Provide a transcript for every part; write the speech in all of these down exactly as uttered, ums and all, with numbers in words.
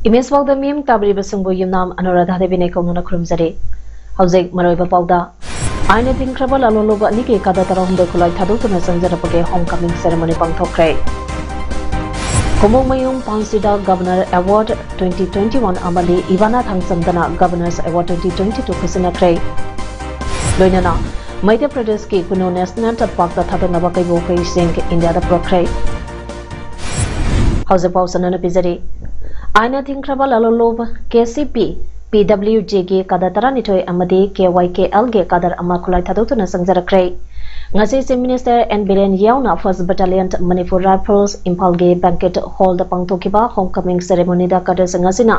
Image ꯄꯥꯎꯗ ꯃꯤꯠꯌꯦꯡ ꯇꯥꯕꯤꯔꯤꯕꯁꯤꯡꯕꯨ ꯌꯨꯝꯅꯥꯝ ꯑꯅꯨꯔꯥꯙꯥ ꯗꯦꯕꯤꯅ ꯀꯧꯅꯅ ꯈꯨꯔꯨꯝꯖꯔꯤ꯫ ꯍꯧꯖꯤꯛ ꯃꯔꯨꯑꯣꯏꯕ ꯄꯥꯎꯗ, ꯑꯥꯏꯟꯅ ꯊꯤꯡꯈ꯭ꯔꯕ ꯂꯥꯂꯣꯟꯂꯨꯕ ꯑꯅꯤꯒꯤ ꯀꯥꯗ ꯇꯔꯥꯍꯨꯝꯗꯣꯏ ꯈꯨꯠꯂꯥꯏ ꯊꯥꯗꯣꯛꯇꯨꯅ ꯆꯪꯖꯔꯛꯄꯒꯤ ꯍꯣꯝ ꯀꯃꯤꯡ ceremony ꯄꯥꯡꯊꯣꯛꯈ꯭ꯔꯦ꯫ ꯀꯣꯃꯣꯡꯃꯌꯨꯝ ꯄꯥꯟꯁꯤꯗ Governor Award twenty twenty-one ꯑꯃꯗꯤ ꯏꯕꯥꯅꯥ ꯊꯥꯡꯆꯝꯗꯅ Governor's Award twenty twenty-two ꯈꯨꯠꯁꯤꯟꯅꯈ꯭ꯔꯦ꯫ ꯂꯣꯏꯅꯅ ꯃꯙ꯭ꯌ ꯄ꯭ꯔꯗꯦꯁꯀꯤ ꯀꯨꯅꯣ ꯅꯦꯁꯅꯦꯜ ꯇꯝꯄꯥꯛꯇ ꯊꯥꯗꯣꯛꯅꯕ ꯀꯩꯕꯣꯛ ꯀꯩꯁꯤꯡ ꯏꯟꯗꯤꯌꯥꯗ ꯄꯨꯔꯛꯈ꯭ꯔꯦ꯫ ꯍꯧꯖꯤꯛ ꯄꯥꯎ ꯆꯟꯅꯅ ꯄꯤꯖꯔꯤ꯫ ꯑꯥꯏꯟꯅ ꯊꯤꯡꯈ꯭ꯔꯕ ꯂꯥꯂꯣꯟꯂꯨꯕ ꯀꯦ ꯁꯤ ꯄꯤ, ꯄꯤ ꯗꯕ꯭ꯂꯤꯎ ꯖꯦꯒꯤ ꯀꯥꯗꯔ ꯇꯔꯥꯅꯤꯊꯣꯏ ꯑꯃꯗꯤ ꯀꯦ ꯋꯥꯏ ꯀꯦ ꯑꯦꯜꯒꯤ ꯀꯥꯗꯔ ꯑꯃ ꯈꯨꯠꯂꯥꯏ ꯊꯥꯗꯣꯛꯇꯨꯅ ꯆꯪꯖꯔꯛꯈ꯭ꯔꯦ꯫ ꯉꯁꯤ Chief Minister ꯑꯦꯟ ꯕꯤꯔꯦꯟ ꯌꯥꯎꯅ First Battalion Manipur Rifles ꯏꯝꯐꯥꯜꯒꯤ banquet hallꯗ ꯄꯥꯡꯊꯣꯛꯈꯤꯕ home coming ceremonyꯗ ꯀꯥꯗꯔꯁꯤꯡ ꯑꯁꯤꯅ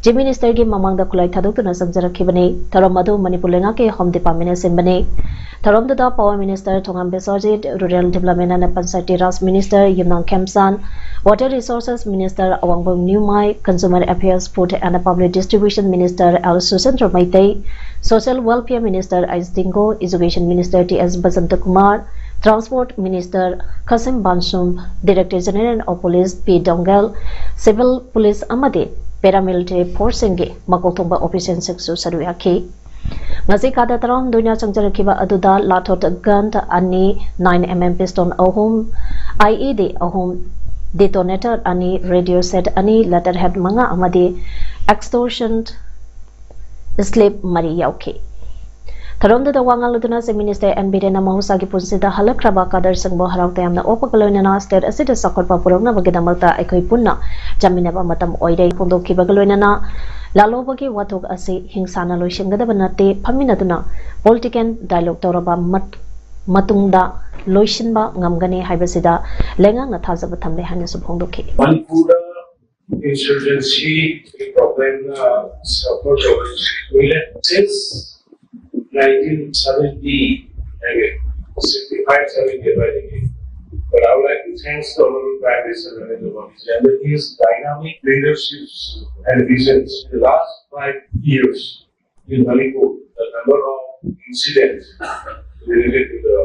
Chief Ministerꯒꯤ ꯃꯃꯥꯡꯗ ꯈꯨꯠꯂꯥꯏ ꯊꯥꯗꯣꯛꯇꯨꯅ ꯆꯪꯖꯔꯛꯈꯤꯕꯅꯤ꯫ ꯊꯧꯔꯝ ꯑꯗꯨ ꯃꯅꯤꯄꯨꯔ ꯂꯩꯉꯥꯛꯀꯤ Home Departmentꯅ ꯁꯤꯟꯕꯅꯤ꯫ ꯊꯧꯔꯝꯗꯨꯗ Power Minister Thongam Biswajit, Rural Development and Panchayati Raj Minister Yumnam Khemchand, Water Resources Minister Awangbam Nyumai, Consumer Affairs, Food and Public Distribution Minister L Susindro Meitei, Social Welfare Minister H Tingo, Education Minister T S Basanta Kumar, Transport Minister Khashim Vashum, Director General of Police P Doungel, Civil Police ꯑꯃꯗꯤ Paramilitary Forceꯁꯤꯡꯒꯤ ꯃꯀꯣꯛ ꯊꯣꯡꯕ officerꯁꯤꯡꯁꯨ ꯁꯔꯨꯛ ꯌꯥꯈꯤ꯫ ꯉꯁꯤ ꯀꯥꯗ ꯇꯔꯥꯍꯨꯝꯗꯣꯏꯅ ꯆꯪꯖꯔꯛꯈꯤꯕ ꯑꯗꯨꯗ ꯂꯥꯊꯣꯠ gun ꯑꯅꯤ, nine M M pistol ꯑꯍꯨꯝ, I E D ꯑꯍꯨꯝ, detonator ꯑꯅꯤ, radio set ꯑꯅꯤ, leatherhead ꯃꯉꯥ ꯑꯃꯗꯤ extortion slip ꯃꯔꯤ ꯌꯥꯎꯈꯤ꯫ ꯊꯧꯔꯝꯗꯨꯗ ꯋꯥ ꯉꯥꯡꯂꯗꯨꯅ Chief Minister ꯑꯦꯟ ꯕꯤꯔꯦꯟꯅ ꯃꯍꯧꯁꯥꯒꯤ ꯄꯨꯟꯁꯤꯗ ꯍꯜꯂꯛꯈ꯭ꯔꯕ ꯀꯥꯗꯔꯁꯤꯡꯕꯨ ꯍꯔꯥꯎ ꯇꯌꯥꯝꯅ ꯑꯣꯛꯄꯒ ꯂꯣꯏꯅꯅ state ꯑꯁꯤꯗ ꯆꯥꯎꯈꯠꯄ ꯄꯨꯔꯛꯅꯕꯒꯤꯗꯃꯛꯇ ꯑꯩꯈꯣꯏ ꯄꯨꯟꯅ ꯆꯥꯃꯤꯟꯅꯕ ꯃꯇꯝ ꯑꯣꯏꯔꯦ ꯐꯣꯡꯗꯣꯛꯈꯤꯕꯒ ꯂꯣꯏꯅꯅ ꯂꯥꯂꯣꯕꯒꯤ ꯋꯥꯊꯣꯛ ꯑꯁꯤ ꯍꯤꯡꯁꯥꯅ ꯂꯣꯏꯁꯤꯟꯒꯗꯕ ꯅꯠꯇꯦ, ꯐꯝꯃꯤꯟꯅꯗꯨꯅ political dialogue ꯇꯧꯔꯕ ꯃꯠ-, ꯃꯇꯨꯡꯗ ꯂꯣꯏꯁꯤꯟꯕ ꯉꯝꯒꯅꯤ ꯍꯥꯏꯕꯁꯤꯗ ꯂꯩꯉꯥꯛꯅ ꯊꯥꯖꯕ ꯊꯝꯂꯦ ꯍꯥꯏꯅꯁꯨ ꯐꯣꯡꯗꯣꯛꯈꯤ꯫ ꯃꯅꯤꯄꯨꯔꯗ insurgency problem na suffer to kuile since nineteen seventy, like, sixty-five, seventy, I think. But I would like to thank the Honorable Prime Minister Narendra Modi and his dynamic leaderships and visions in the last five years in Manipur. The number of incidents related to the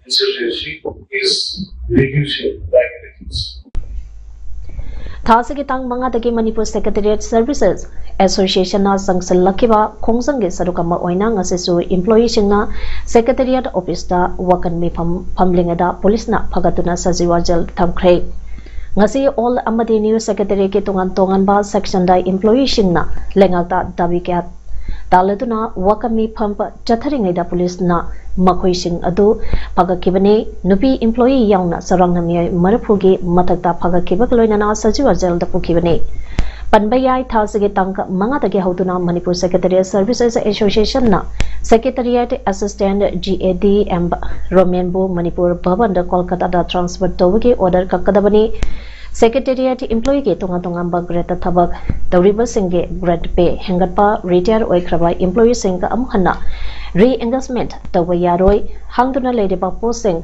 insurgency is reducing by many things. ꯊꯥꯁꯤꯒꯤ ꯇꯥꯡ ꯃꯉꯥꯗꯒꯤ Manipur secretariat services ꯑꯦꯁꯣꯁꯤꯌꯦꯁꯟꯅ ꯆꯪꯁꯤꯜꯂꯛꯈꯤꯕ ꯈꯣꯡꯖꯪꯒꯤ ꯁꯔꯨꯛ ꯑꯃ ꯑꯣꯏꯅ ꯉꯁꯤꯁꯨ ꯏꯝꯄ꯭ꯂꯣꯌꯤꯁꯤꯡꯅ ꯁꯦꯀ꯭ꯔꯦꯇꯦꯔꯤꯌꯦꯠ ꯑꯣꯐꯤꯁꯇ ꯋꯥꯀꯟ ꯃꯤꯐꯝ ꯐꯝꯂꯤꯉꯩꯗ ꯄꯨꯂꯤꯁꯅ ꯐꯒꯠꯇꯨꯅ Sajiwa gel ꯊꯝꯈ꯭ꯔꯦ꯫ ꯉꯁꯤ ꯑꯣꯜ ꯑꯃꯗꯤ ꯅ꯭ꯌꯨ ꯁꯦꯀ꯭ꯔꯦꯇꯦꯔꯤꯌꯦꯠꯀꯤ ꯇꯣꯉꯥꯟ ꯇꯣꯉꯥꯟꯕ ꯁꯦꯛꯁꯟꯗ ꯏꯝꯄ꯭ꯂꯣꯌꯤꯁꯤꯡꯅ ꯂꯩꯉꯥꯛꯇ ꯗꯥꯕꯤ ꯀꯌꯥ ꯇꯥꯜꯂꯗꯨꯅ ꯋꯥꯀꯟ ꯃꯤꯐꯝ ꯆꯠꯊꯔꯤꯉꯩꯗ ꯄꯨꯂꯤꯁꯅ ꯃꯈꯣꯏꯁꯤꯡ ꯑꯗꯨ ꯐꯒꯠꯈꯤꯕꯅꯤ꯫ ꯅꯨꯄꯤ ꯏꯝꯄ꯭ꯂꯣꯌꯤ ꯌꯥꯎꯅ ꯆꯥꯎꯔꯥꯛꯅ ꯃꯤꯑꯣꯏ ꯃꯔꯤꯐꯨꯒꯤ ꯃꯊꯛꯇ ꯐꯒꯠꯈꯤꯕꯒ ꯂꯣꯏꯅꯅ ꯁꯖꯤꯋꯥ ꯖꯦꯜꯗ ꯄꯨꯈꯤꯕꯅꯤ꯫ ꯄꯟꯕ ꯌꯥꯏ, ꯊꯥꯁꯤꯒꯤ ꯇꯥꯡ ꯃꯉꯥꯗꯒꯤ ꯍꯧꯗꯨꯅ ꯃꯅꯤꯄꯨꯔ ꯁꯦꯀ꯭ꯔꯦꯇꯦꯔꯤꯌꯦꯠ ꯁꯔꯚꯤꯁꯦꯁ ꯑꯦꯁꯣꯁꯤꯌꯦꯁꯟꯅ secretariat assistant G A D M ꯔꯣꯃꯦꯟꯕꯨ ꯃꯅꯤꯄꯨꯔ ꯚꯕꯟꯗ ꯀꯣꯜꯀꯇꯥꯗ ꯇ꯭ꯔꯥꯟꯁꯐꯔ ꯇꯧꯕꯒꯤ ꯑꯣꯔꯗꯔ ꯀꯛꯀꯗꯕꯅꯤ꯫ ꯁꯦꯀ꯭ꯔꯦꯇꯦꯔꯤꯌꯦꯠ ꯏꯝꯄ꯭ꯂꯣꯌꯤꯒꯤ ꯇꯣꯉꯥꯟ ꯇꯣꯉꯥꯟꯕ ꯒ꯭ꯔꯦꯗꯇ ꯊꯕꯛ ꯇꯧꯔꯤꯕꯁꯤꯡꯒꯤ ꯒ꯭ꯔꯦꯗ ꯄꯦ ꯍꯦꯟꯒꯠꯄ, ꯔꯤꯇꯥꯌꯔ ꯑꯣꯏꯈ꯭ꯔꯕ ꯏꯝꯄ꯭ꯂꯣꯌꯤꯁꯤꯡꯒ ꯑꯃꯨꯛ ꯍꯟꯅ ꯔꯤꯑꯦꯡꯒꯦꯖꯃꯦꯟꯠ ꯇꯧꯕ ꯌꯥꯔꯣꯏ, ꯍꯥꯡꯗꯨꯅ ꯂꯩꯔꯤꯕ ꯄꯣꯁꯁꯤꯡ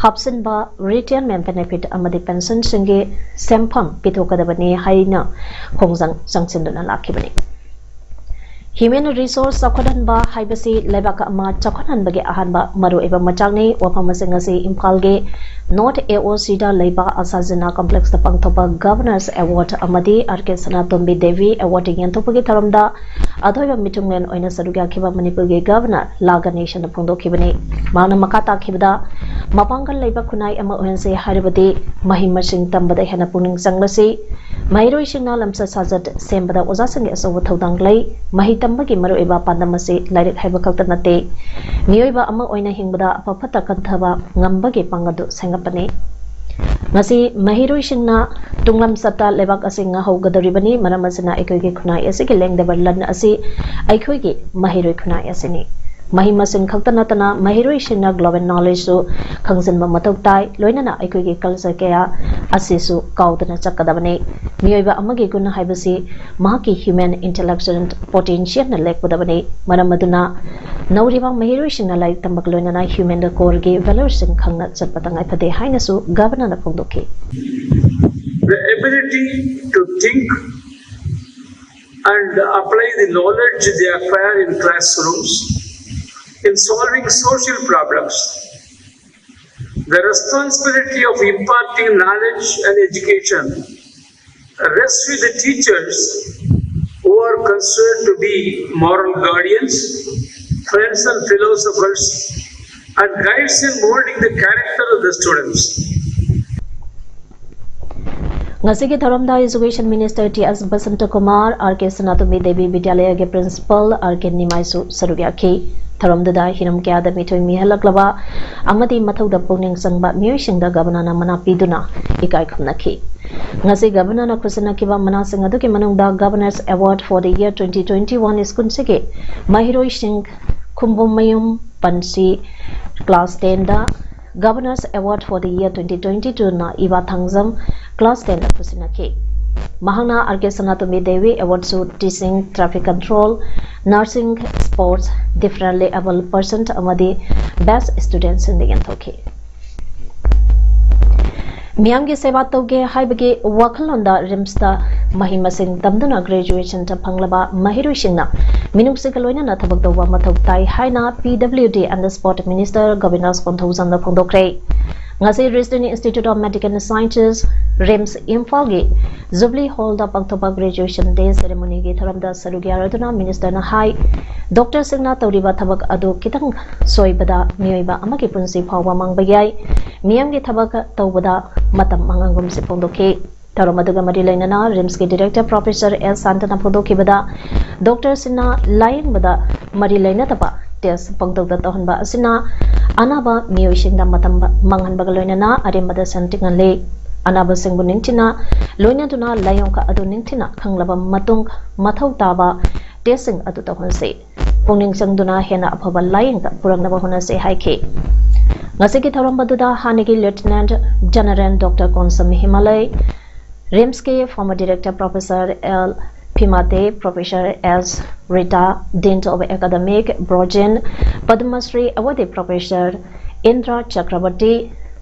ꯍꯥꯞꯆꯤꯟꯕ, ꯔꯤꯇꯥꯌꯔꯃꯦꯟꯠ ꯕꯦꯅꯤꯐꯤꯠ ꯑꯃꯗꯤ ꯄꯦꯟꯁꯟꯁꯤꯡꯒꯤ ꯁꯦꯟꯐꯝ ꯄꯤꯊꯣꯛꯀꯗꯕꯅꯤ ꯍꯥꯏꯅ ꯈꯣꯡꯖꯪ ꯆꯪꯁꯤꯟꯗꯨꯅ ꯂꯥꯛꯈꯤꯕꯅꯤ꯫ ꯍ꯭ꯌꯨꯃꯦꯟ ꯔꯤꯁꯣꯔꯁ ꯆꯥꯎꯈꯠꯍꯟꯕ ꯍꯥꯏꯕꯁꯤ ꯂꯩꯕꯥꯛ ꯑꯃ ꯆꯥꯎꯈꯠꯍꯟꯕꯒꯤ ꯑꯍꯥꯟꯕ ꯃꯔꯨꯑꯣꯏꯕ ꯃꯆꯥꯛꯅꯤ꯫ ꯋꯥꯐꯝ ꯑꯁꯤ ꯉꯁꯤ ꯏꯝꯐꯥꯜꯒꯤ ꯅꯣꯔꯠ ꯑꯦ ꯑꯣ ꯁꯤꯗ ꯂꯩꯕ ꯑꯁꯥ ꯖꯤꯟꯅꯥ ꯀꯝꯄ꯭ꯂꯦꯛꯁꯇ ꯄꯥꯡꯊꯣꯛꯄ ꯒꯚꯔꯅꯔꯁ ꯑꯦꯋꯥꯔꯗ ꯑꯃꯗꯤ ꯑꯥꯔ ꯀꯦ ꯁꯅꯥꯇꯣꯝꯕꯤ ꯗꯦꯕꯤ ꯑꯦꯋꯥꯔꯗ ꯌꯦꯟꯊꯣꯛꯄꯒꯤ ꯊꯧꯔꯝꯗ ꯑꯊꯣꯏꯕ ꯃꯤꯊꯨꯡꯂꯦꯟ ꯑꯣꯏꯅ ꯁꯔꯨꯛ ꯌꯥꯈꯤꯕ ꯃꯅꯤꯄꯨꯔꯒꯤ ꯒꯚꯔꯅꯔ ꯂꯥ ꯒꯅꯦꯁꯟꯅ ꯐꯣꯡꯗꯣꯛꯈꯤꯕꯅꯤ꯫ ꯃꯍꯥꯛꯅ ꯃꯈꯥ ꯇꯥꯈꯤꯕꯗ, ꯃꯄꯥꯡꯒꯜ ꯂꯩꯕ ꯈꯨꯟꯅꯥꯏ ꯑꯃ ꯑꯣꯏꯍꯟꯁꯤ ꯍꯥꯏꯔꯕꯗꯤ ꯃꯍꯩ ꯃꯁꯤꯡ ꯇꯝꯕꯗ ꯍꯦꯟꯅ ꯄꯨꯛꯅꯤꯡ ꯆꯪꯕꯁꯤ, ꯃꯍꯩꯔꯣꯏꯁꯤꯡꯅ ꯂꯝꯆꯠ ꯁꯥꯖꯠ ꯁꯦꯝꯕꯗ ꯑꯣꯖꯥꯁꯤꯡꯒꯤ ꯑꯆꯧꯕ ꯊꯧꯗꯥꯡ ꯂꯩ꯫ ꯃꯍꯩ ꯇꯝꯕꯒꯤ ꯃꯔꯨꯑꯣꯏꯕ ꯄꯥꯟꯗꯝ ꯑꯁꯤ ꯂꯥꯏꯔꯤꯛ ꯍꯩꯕ ꯈꯛꯇ ꯅꯠꯇꯦ, ꯃꯤꯑꯣꯏꯕ ꯑꯃ ꯑꯣꯏꯅ ꯍꯤꯡꯕꯗ ꯑꯐ ꯐꯠꯇ ꯈꯟꯊꯕ ꯉꯝꯕꯒꯤ ꯄꯥꯡꯒꯜꯗꯨ ꯁꯦꯝꯒꯠꯄꯅꯤ꯫ ꯉꯁꯤ ꯃꯍꯩꯔꯣꯏꯁꯤꯡꯅ ꯇꯨꯡꯂꯝꯆꯠꯇ ꯂꯩꯕꯥꯛ ꯑꯁꯤ ꯉꯥꯍꯧꯒꯗꯧꯔꯤꯕꯅꯤ꯫ ꯃꯔꯝ ꯑꯁꯤꯅ ꯑꯩꯈꯣꯏꯒꯤ ꯈꯨꯟꯅꯥꯏ ꯑꯁꯤꯒꯤ ꯂꯦꯡꯗꯕ ꯂꯟ ꯑꯁꯤ ꯑꯩꯈꯣꯏꯒꯤ ꯃꯍꯩꯔꯣꯏ ꯈꯨꯟꯅꯥꯏ ꯑꯁꯤꯅꯤ꯫ ꯃꯍꯩ ꯃꯁꯤꯡ ꯈꯛꯇ ꯅꯠꯇꯅ ꯃꯍꯩꯔꯣꯏꯁꯤꯡꯅ ꯒ꯭ꯂꯣꯕꯦꯜ ꯅꯣꯂꯦꯖꯁꯨ ꯈꯪꯖꯤꯟꯕ ꯃꯊꯧ ꯇꯥꯏ, ꯂꯣꯏꯅꯅ ꯑꯩꯈꯣꯏꯒꯤ ꯀꯜꯆꯔ ꯀꯌꯥ ꯑꯁꯤꯁꯨ ꯀꯥꯎꯗꯅ ꯆꯠꯀꯗꯕꯅꯤ꯫ ꯃꯤꯑꯣꯏꯕ ꯑꯃꯒꯤ ꯒꯨꯟ ꯍꯥꯏꯕꯁꯤ ꯃꯍꯥꯛꯀꯤ human intellectual potentialꯅ ꯂꯦꯞꯀꯗꯕꯅꯤ꯫ ꯃꯔꯝ ꯑꯗꯨꯅ ꯅꯧꯔꯤꯕ ꯃꯍꯩꯔꯣꯏꯁꯤꯡꯅ ꯂꯥꯏꯔꯤꯛ ꯇꯝꯕꯒ ꯂꯣꯏꯅꯅ human coreꯒꯤ valueꯁꯤꯡ ꯈꯪꯅ ꯆꯠꯄ ꯇꯉꯥꯏ ꯐꯗꯦ ꯍꯥꯏꯅꯁꯨ Governorꯅ ꯐꯣꯡꯗꯣꯛꯈꯤ꯫ The ability to think and apply the knowledge they acquire in classrooms in solving social problems. The responsibility of imparting knowledge and education rests with the teachers, who are considered to be moral guardians, friends and philosophers, and guides in molding the character of the students. ꯉꯁꯤꯒꯤ ꯊꯧꯔꯝꯗ Education Minister T S Basanta Kumar, R K Sanatomi Devi Vidyalaya ꯒꯤ Principal R K ꯅꯤꯃꯥꯏꯁꯨ ꯁꯔꯨꯛ ꯌꯥꯈꯤ꯫ ꯊꯧꯔꯝꯗꯨꯗ ꯍꯤꯔꯝ ꯀꯌꯥꯗ ꯃꯤꯊꯣꯏ ꯃꯤꯍꯦꯜꯂꯛꯂꯕ ꯑꯃꯗꯤ ꯃꯊꯧꯗ ꯄꯨꯛꯅꯤꯡ ꯆꯪꯕ ꯃꯤꯑꯣꯏꯁꯤꯡꯗ Governorꯅ ꯃꯅꯥ ꯄꯤꯗꯨꯅ ꯏꯀꯥꯏ ꯈꯨꯝꯅꯈꯤ꯫ ꯉꯁꯤ Governorꯅ ꯈꯨꯠꯁꯤꯟꯅꯈꯤꯕ ꯃꯅꯥꯁꯤꯡ ꯑꯗꯨꯒꯤ ꯃꯅꯨꯡꯗ Governor's Award for the Year twenty twenty-one schoolꯁꯤꯒꯤ ꯃꯍꯩꯔꯣꯏꯁꯤꯡ ꯈꯨꯝꯕꯨꯝꯃꯌꯨꯝ ꯄꯟꯁꯤ class tenꯗ, Governor's Award for the Year twenty twenty-twoꯅ ꯏꯕꯥ ꯊꯥꯡꯖꯝ class tenꯗ ꯈꯨꯠꯁꯤꯟꯅꯈꯤ꯫ ꯃꯍꯥꯛꯅ R K Sanatomi Devi Awardꯁꯨ Teaching, Traffic Control, Nursing, Sports, Differently Abled Person ꯑꯃꯗꯤ Best Studentꯁꯤꯡꯗ ꯌꯦꯟꯊꯣꯛꯈꯤ꯫ ꯃꯤꯌꯥꯝꯒꯤ ꯁꯦꯕꯥ ꯇꯧꯒꯦ ꯍꯥꯏꯕꯒꯤ ꯋꯥꯈꯜꯂꯣꯟꯗ RIMSꯇ ꯃꯍꯩ ꯃꯁꯤꯡ ꯇꯝꯗꯨꯅ graduationꯗ ꯐꯪꯂꯕ ꯃꯍꯩꯔꯣꯏꯁꯤꯡꯅ ꯃꯤꯅꯨꯡꯁꯤꯒ ꯂꯣꯏꯅꯅ ꯊꯕꯛ ꯇꯧꯕ ꯃꯊꯧ ꯇꯥꯏ ꯍꯥꯏꯅ P W D and Sport Minister Govinddas Konthoujamꯅ ꯐꯣꯡꯗꯣꯛꯈ꯭ꯔꯦ꯫ ꯉꯁꯤ Rajasthani Institute of Medical Sciences, RIMS, ꯏꯝꯐꯥꯜꯒꯤ Jubilee Hallꯗ ꯄꯥꯡꯊꯣꯛꯄ Graduation Day Ceremonyꯒꯤ ꯊꯧꯔꯝꯗ ꯁꯔꯨꯛ ꯌꯥꯔꯗꯨꯅ Ministerꯅ ꯍꯥꯏ, doctorꯁꯤꯡꯅ ꯇꯧꯔꯤꯕ ꯊꯕꯛ ꯑꯗꯨ ꯈꯤꯇꯪ ꯁꯣꯏꯕꯗ ꯃꯤꯑꯣꯏꯕ ꯑꯃꯒꯤ ꯄꯨꯟꯁꯤ ꯐꯥꯎꯕ ꯃꯥꯡꯕ ꯌꯥꯏ꯫ ꯃꯤꯌꯥꯝꯒꯤ ꯊꯕꯛ ꯇꯧꯕꯗ ꯃꯇꯝ ꯃꯥꯡꯍꯟꯒꯨꯝꯁꯤ ꯐꯣꯡꯗꯣꯛꯈꯤ꯫ ꯊꯧꯔꯝ ꯑꯗꯨꯒ ꯃꯔꯤ ꯂꯩꯅꯅ RIMSꯀꯤ Director Professor S ꯁꯥꯟꯇꯅ ꯐꯣꯡꯗꯣꯛꯈꯤꯕꯗ, doctorꯁꯤꯡꯅ ꯂꯥꯌꯦꯡꯕꯗ ꯃꯔꯤ ꯂꯩꯅꯗꯕ test ꯄꯪꯇꯧꯗ ꯇꯧꯍꯟꯕ ꯑꯁꯤꯅ ꯑꯅꯥꯕ ꯃꯤꯑꯣꯏꯁꯤꯡꯗ ꯃꯇꯝ ꯃꯥꯡꯍꯟꯕꯒ ꯂꯣꯏꯅꯅ ꯑꯔꯦꯝꯕꯗ ꯁꯦꯟ ꯇꯤꯡꯍꯜꯂꯤ꯫ ꯑꯅꯥꯕꯁꯤꯡꯕꯨ ꯅꯤꯡꯊꯤꯅ ꯂꯣꯏꯅꯗꯨꯅ ꯂꯥꯌꯣꯡꯈ ꯑꯗꯨ ꯅꯤꯡꯊꯤꯅ ꯈꯪꯂꯕ ꯃꯇꯨꯡ ꯃꯊꯧ ꯇꯥꯕ testꯁꯤꯡ ꯑꯗꯨ ꯇꯧꯍꯟꯁꯤ꯫ ꯄꯨꯛꯅꯤꯡ ꯆꯪꯗꯨꯅ ꯍꯦꯟꯅ ꯑꯐꯕ ꯂꯥꯌꯦꯡꯗ ꯄꯨꯔꯛꯅꯕ ꯍꯣꯠꯅꯁꯤ ꯍꯥꯏꯈꯤ꯫ ꯉꯁꯤꯒꯤ ꯊꯧꯔꯝ ꯑꯗꯨꯗ ꯍꯥꯟꯅꯒꯤ Lieutenant General Doctor Konsam ꯍꯤꯃꯥꯂꯩ, RIMSꯀꯤ former director Professor L Phimate, Professor S Rita, Dean of Academic, Brojen, Padma Shri awardee Professor Indra Chakraborty,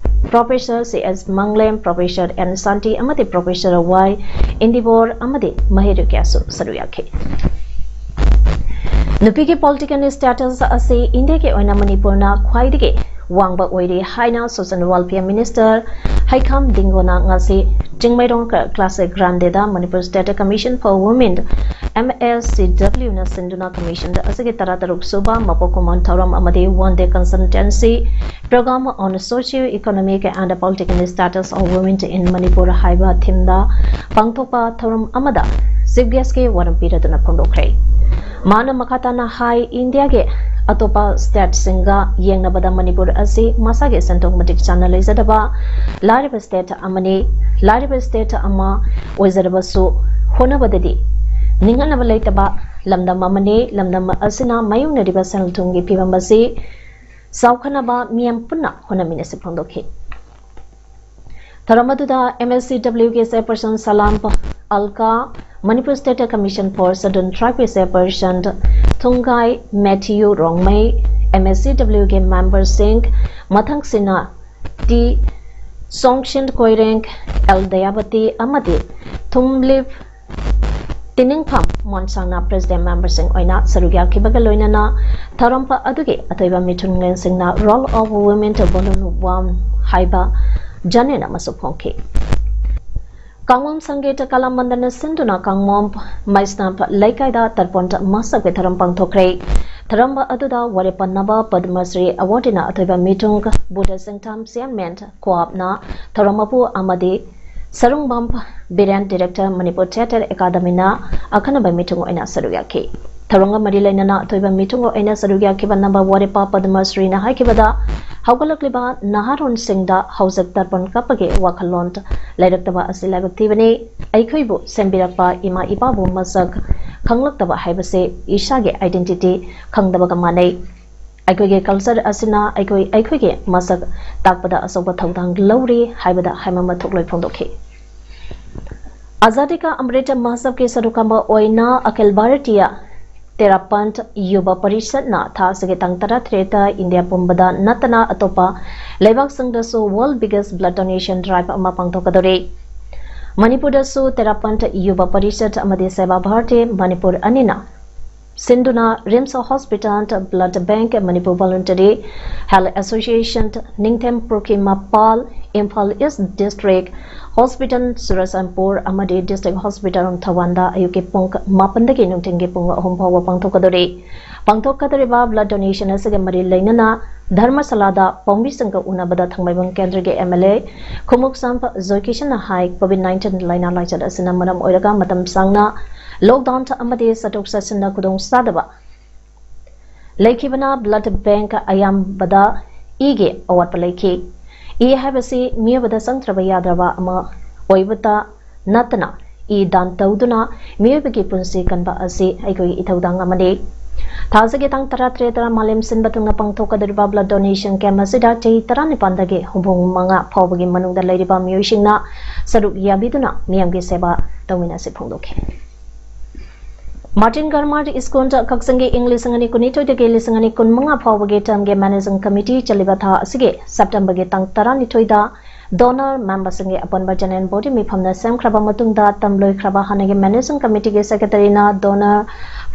Professor C S Manglem, Professor N Santi ꯑꯃꯗꯤ Professor Y Indibor ꯑꯃꯗꯤ ꯃꯍꯩꯔꯣꯏ ꯀꯌꯥꯁꯨ ꯁꯔꯨꯛ ꯌꯥꯈꯤ꯫ ꯅꯨꯄꯤꯒꯤ political status ꯑꯁꯤ ꯏꯟꯗꯤꯌꯥꯒꯤ ꯑꯣꯏꯅ ꯃꯅꯤꯄꯨꯔꯅ ꯈ꯭ꯋꯥꯏꯗꯒꯤ ꯋꯥꯡꯕ ꯑꯣꯏꯔꯤ ꯍꯥꯏꯅ Social Welfare Minister ꯍꯩꯈꯥꯝ ꯗꯤꯡꯒꯣꯅ ꯉꯁꯤ Chingmeirong Clase Grandeda Manipur State Commission for Women, M S C W ꯅ ꯁꯤꯟꯗꯨꯅ commission ꯑꯁꯤꯒꯤ ꯇꯔꯥꯇꯔꯨꯛ ꯁꯨꯕ ꯃꯄꯣꯛ ꯀꯨꯝꯑꯣꯟ ꯊꯧꯔꯝ ꯑꯃꯗꯤ one day consultancy program on socio-economic and political status of women in Manipur ꯍꯥꯏꯕ themeꯗ ꯄꯥꯡꯊꯣꯛꯄ ꯊꯧꯔꯝ ꯑꯃꯗ chief guestꯀꯤ ꯋꯥꯔꯦꯞ ꯄꯤꯔꯗꯨꯅ ꯐꯣꯡꯗꯣꯛꯈ꯭ꯔꯦ꯫ ꯃꯥꯅ ꯃꯈꯥ ꯇꯥꯅ ꯍꯥꯏ, ꯏꯟꯗꯤꯌꯥꯒꯤ ꯑꯇꯣꯞꯄ stateꯁꯤꯡꯒ ꯌꯦꯡꯅꯕꯗ ꯃꯅꯤꯄꯨꯔ ꯑꯁꯤ ꯃꯁꯥꯒꯤ ꯁꯦꯟꯊꯣꯛ ꯃꯇꯤꯛ ꯆꯥꯅ ꯂꯩꯖꯗꯕ ꯂꯥꯏꯔꯕ state ꯑꯃꯅꯤ꯫ ꯂꯥꯏꯔꯕ state ꯑꯃ ꯑꯣꯏꯖꯔꯕꯁꯨ ꯍꯣꯠꯅꯕꯗꯗꯤ ꯅꯤꯡꯍꯟꯅꯕ ꯂꯩꯇꯕ ꯂꯝꯗꯝ ꯑꯃꯅꯤ꯫ ꯂꯝꯗꯝ ꯑꯁꯤꯅ ꯃꯥꯌꯣꯛꯅꯔꯤꯕ ꯁꯦꯜ ꯊꯨꯝꯒꯤ ꯐꯤꯕꯝ ꯑꯁꯤ ꯆꯥꯎꯈꯠꯅꯕ ꯃꯤꯌꯥꯝ ꯄꯨꯟꯅ ꯍꯣꯠꯅꯃꯤꯟꯅꯁꯤ ꯐꯣꯡꯗꯣꯛꯈꯤ꯫ ꯊꯧꯔꯝ ꯑꯗꯨꯗ M S C W ꯒꯤ chairperson Salam Alka, Manipur State Commission for Scheduled Tribe ꯀꯤ chairperson Thunggai Mathew Rongmei, M S C W ꯒꯤ memberꯁꯤꯡ ꯃꯊꯪꯁꯤꯅ ꯇꯤ ꯁꯣꯡꯁꯤꯟ ꯀꯣꯏꯔꯦꯡ, ꯑꯦꯜ ꯗꯌꯥꯕꯇꯤ ꯑꯃꯗꯤ ꯊꯨꯝꯂꯤꯞ ꯇꯤꯅꯤꯡꯐꯝ ꯃꯣꯟꯁꯥꯡꯅ president memberꯁꯤꯡ ꯑꯣꯏꯅ ꯁꯔꯨꯛ ꯌꯥꯈꯤꯕꯒ ꯂꯣꯏꯅꯅ ꯊꯧꯔꯝ ꯑꯗꯨꯒꯤ ꯑꯊꯣꯏꯕ ꯃꯤꯊꯨꯡꯂꯦꯟꯁꯤꯡꯅ Role of Women to Volume one ꯍꯥꯏꯕ journal ꯑꯃꯁꯨ ꯐꯣꯡꯈꯤ꯫ ꯀꯥꯡꯃꯣꯝ ꯁꯪꯒꯤꯠ ꯀꯂꯥ ꯃꯟꯗꯜꯅ ꯁꯤꯟꯗꯨꯅ ꯀꯥꯡꯃꯣꯝ ꯃꯩꯁꯅꯥꯝ ꯂꯩꯀꯥꯏꯗ ꯇꯔꯄꯣꯟ ꯃꯁꯛꯀꯤ ꯊꯧꯔꯝ ꯄꯥꯡꯊꯣꯛꯈ꯭ꯔꯦ꯫ ꯊꯧꯔꯝ ꯑꯗꯨꯗ ꯋꯥꯔꯦꯞ ꯄꯟꯅꯕ ꯄꯗꯃ ꯁ꯭ꯔꯤ awardee ꯅ ꯑꯊꯣꯏꯕ ꯃꯤꯊꯨꯡ ꯕꯨꯙ ꯁꯤꯡꯊꯥꯝ chairman ꯀ꯭ꯋꯥꯞꯅ ꯊꯧꯔꯝ ꯃꯄꯨ ꯑꯃꯗꯤ Sarungbam Biren, director Manipur Theatre Academy ꯅ ꯑꯈꯟꯅꯕ ꯃꯤꯊꯨꯡ ꯑꯣꯏꯅ ꯁꯔꯨꯛ ꯌꯥꯈꯤ꯫ ꯊꯧꯔꯝꯒ ꯃꯔꯤ ꯂꯩꯅꯅ ꯑꯊꯣꯏꯕ ꯃꯤꯊꯨꯡ ꯑꯣꯏꯅ ꯁꯔꯨꯛ ꯌꯥꯈꯤꯕ ꯅꯝꯕ ꯋꯥꯔꯦꯞꯄ ꯄꯗꯃ ꯁ꯭ꯔꯤꯅ ꯍꯥꯏꯈꯤꯕꯗ, ꯍꯧꯒꯠꯂꯛꯂꯤꯕ ꯅꯍꯥꯔꯣꯟꯁꯤꯡꯗ ꯍꯧꯖꯤꯛ ꯇꯔꯄꯟ ꯀꯞꯄꯒꯤ ꯋꯥꯈꯜꯂꯣꯟ ꯂꯩꯔꯛꯇꯕ ꯑꯁꯤ ꯂꯥꯏꯕꯛ ꯊꯤꯕꯅꯤ꯫ ꯑꯩꯈꯣꯏꯕꯨ ꯁꯦꯝꯕꯤꯔꯛꯄ ꯏꯃꯥ ꯏꯄꯥꯕꯨ ꯃꯁꯛ ꯈꯪꯂꯛꯇꯕ ꯍꯥꯏꯕꯁꯤ ꯏꯁꯥꯒꯤ identity ꯈꯪꯗꯕꯒ ꯃꯥꯟꯅꯩ꯫ ꯑꯩꯈꯣꯏꯒꯤ culture ꯑꯁꯤꯅ ꯑꯩꯈꯣꯏ, ꯑꯩꯈꯣꯏꯒꯤ ꯃꯁꯛ ꯇꯥꯛꯄꯗ ꯑꯆꯧꯕ ꯊꯧꯗꯥꯡ ꯂꯧꯔꯤ ꯍꯥꯏꯕꯗ ꯍꯥꯏꯃꯟꯕ ꯊꯣꯛꯂꯣꯏ ꯐꯣꯡꯗꯣꯛꯈꯤ꯫ ꯑꯥꯖꯥꯗꯤ ꯀꯥ ꯑꯃ꯭ꯔꯤꯠ ꯃꯍꯣꯠꯁꯕꯀꯤ ꯁꯔꯨꯛ ꯑꯃ ꯑꯣꯏꯅ ꯑꯈꯤꯜ ꯚꯥꯔꯇꯤꯌ ꯇꯦꯔꯥꯄꯟꯊ ꯌꯨꯕ ꯄꯔꯤꯁꯠꯅ ꯊꯥ ꯑꯁꯤꯒꯤ ꯇꯥꯡ ꯇꯔꯥꯇꯔꯦꯠꯇ ꯏꯟꯗꯤꯌꯥ ꯄꯨꯝꯕꯗ ꯅꯠꯇꯅ ꯑꯇꯣꯞꯄ ꯂꯩꯕꯥꯛꯁꯤꯡꯗꯁꯨ World Biggest Blood Donation Drive ꯑꯃ ꯄꯥꯡꯊꯣꯛꯀꯗꯧꯔꯤ꯫ ꯃꯅꯤꯄꯨꯔꯗꯁꯨ ꯇꯦꯔꯥꯄꯟꯊ ꯌꯨꯕ ꯄꯔꯤꯁꯠ ꯑꯃꯗꯤ ꯁꯦꯕꯥ ꯚꯥꯔꯇꯤ ꯃꯅꯤꯄꯨꯔ ꯑꯅꯤꯅ ꯁꯤꯟꯗꯨꯅ RIMS hospital, blood bank, Manipur voluntary health association, Ningthem Pukhri Mapal, Imphal east district hospital Churachandpur ꯑꯃꯗꯤ ꯗꯤꯁꯇ꯭ꯔꯤꯛ ꯍꯣꯁꯄꯤꯇꯥꯜ ꯊꯧꯕꯥꯜꯗ ꯑꯌꯨꯛꯀꯤ ꯄꯨꯡ ꯃꯥꯄꯟꯗꯒꯤ ꯅꯨꯡꯊꯤꯜꯒꯤ ꯄꯨꯡ ꯑꯍꯨꯝ ꯐꯥꯎꯕ ꯄꯥꯡꯊꯣꯛꯀꯗꯧꯔꯤ꯫ ꯄꯥꯡꯊꯣꯛꯀꯗꯧꯔꯤꯕ ꯕ꯭ꯂꯗ ꯗꯣꯅꯦꯁꯟ ꯑꯁꯤꯒ ꯃꯔꯤ ꯂꯩꯅꯅ ꯙꯔꯃꯁꯥꯂꯥꯗ ꯄꯥꯎꯃꯤꯁꯤꯡꯒ ꯎꯅꯕꯗ ꯊꯥꯡꯃꯩꯕꯟ ꯀꯦꯟꯗ꯭ꯔꯒꯤ ꯑꯦꯝ ꯑꯦꯜ ꯑꯦ ꯈꯨꯃꯨꯛꯁꯝ ꯖꯣꯏꯀꯤꯁꯟꯅ ꯍꯥꯏ, ꯀꯣꯚꯤꯗ ꯅꯥꯏꯟꯇꯤꯟ ꯂꯥꯏꯅꯥ ꯂꯥꯏꯆꯠ ꯑꯁꯤꯅ ꯃꯔꯝ ꯑꯣꯏꯔꯒ ꯃꯇꯝ ꯁꯥꯡꯅ ꯂꯣꯛꯗꯥꯎꯟ ꯑꯃꯗꯤ ꯆꯠꯊꯣꯛ ꯆꯠꯁꯤꯟꯗ ꯈꯨꯗꯣꯡꯆꯥꯗꯕ ꯂꯩꯈꯤꯕꯅ ꯕ꯭ꯂꯗ ꯕꯦꯡꯛ ꯑꯌꯥꯝꯕꯗ ꯏꯒꯤ ꯑꯋꯥꯠꯄ ꯂꯩꯈꯤ꯫ ꯏ ꯍꯥꯏꯕꯁꯤ ꯃꯤꯑꯣꯏꯕꯗ ꯆꯪꯗ꯭ꯔꯕ ꯌꯥꯗ꯭ꯔꯕ ꯑꯃ ꯑꯣꯏꯕꯇ ꯅꯠꯇꯅ ꯏ ꯗꯥꯟ ꯇꯧꯗꯨꯅ ꯃꯤꯑꯣꯏꯕꯒꯤ ꯄꯨꯟꯁꯤ ꯀꯟꯕ ꯑꯁꯤ ꯑꯩꯈꯣꯏꯒꯤ ꯏꯊꯧꯗꯥꯡ ꯑꯃꯅꯤ꯫ ꯊꯥ ꯑꯁꯤꯒꯤ ꯇꯥꯡ ꯇꯔꯥꯇꯔꯦꯠꯇ ꯃꯥꯂꯦꯝ ꯁꯤꯟꯕ ꯊꯨꯡꯅ ꯄꯥꯡꯊꯣꯛꯀꯗꯧꯔꯤꯕ ꯕ꯭ꯂꯗ ꯗꯣꯅꯦꯁꯟ ꯀꯦꯝꯞ ꯑꯁꯤꯗ ꯆꯍꯤ ꯇꯔꯥꯅꯤꯄꯥꯟꯗꯒꯤ ꯍꯨꯝꯐꯨ ꯃꯉꯥ ꯐꯥꯎꯕꯒꯤ ꯃꯅꯨꯡꯗ ꯂꯩꯔꯤꯕ ꯃꯤꯑꯣꯏꯁꯤꯡꯅ ꯁꯔꯨꯛ ꯌꯥꯕꯤꯗꯨꯅ ꯃꯤꯌꯥꯝꯒꯤ ꯁꯦꯕꯥ ꯇꯧꯃꯤꯟꯅꯁꯤ ꯐꯣꯡꯗꯣꯛꯈꯤ꯫ ꯃꯥꯔꯇꯤꯟ ꯒ꯭ꯔꯥꯃꯔ ꯁ꯭ꯀꯨꯜ ꯀꯛꯆꯤꯡꯒꯤ ꯏꯪ ꯂꯤꯁꯤꯡ ꯑꯅꯤ ꯀꯨꯟꯅꯤꯊꯣꯏꯗꯒꯤ ꯂꯤꯁꯤꯡ ꯑꯅꯤ ꯀꯨꯟꯃꯉꯥ ꯐꯥꯎꯕꯒꯤ ꯇꯔꯝꯒꯤ ꯃꯦꯅꯦꯖꯤꯡ ꯀꯃꯤꯇꯤ ꯆꯠꯂꯤꯕ ꯊꯥ ꯑꯁꯤꯒꯤ ꯁꯦꯞꯇꯦꯝꯕꯔꯒꯤ ꯇꯥꯡ ꯇꯔꯥꯅꯤꯊꯣꯏꯗ ꯗꯣꯅꯔ ꯃꯦꯝꯕꯔꯁꯤꯡꯒꯤ ꯑꯄꯨꯟꯕ ꯖꯦꯅꯔꯦꯜ ꯕꯣꯗꯤ ꯃꯤꯐꯝꯅ ꯁꯦꯝꯈ꯭ꯔꯕ ꯃꯇꯨꯡꯗ ꯇꯝꯂꯣꯏꯈ꯭ꯔꯕ ꯍꯥꯟꯅꯒꯤ ꯃꯦꯅꯦꯖꯤꯡ ꯀꯃꯤꯇꯤꯒꯤ ꯁꯦꯀ꯭ꯔꯦꯇꯔꯤꯅ ꯗꯣꯅꯔ,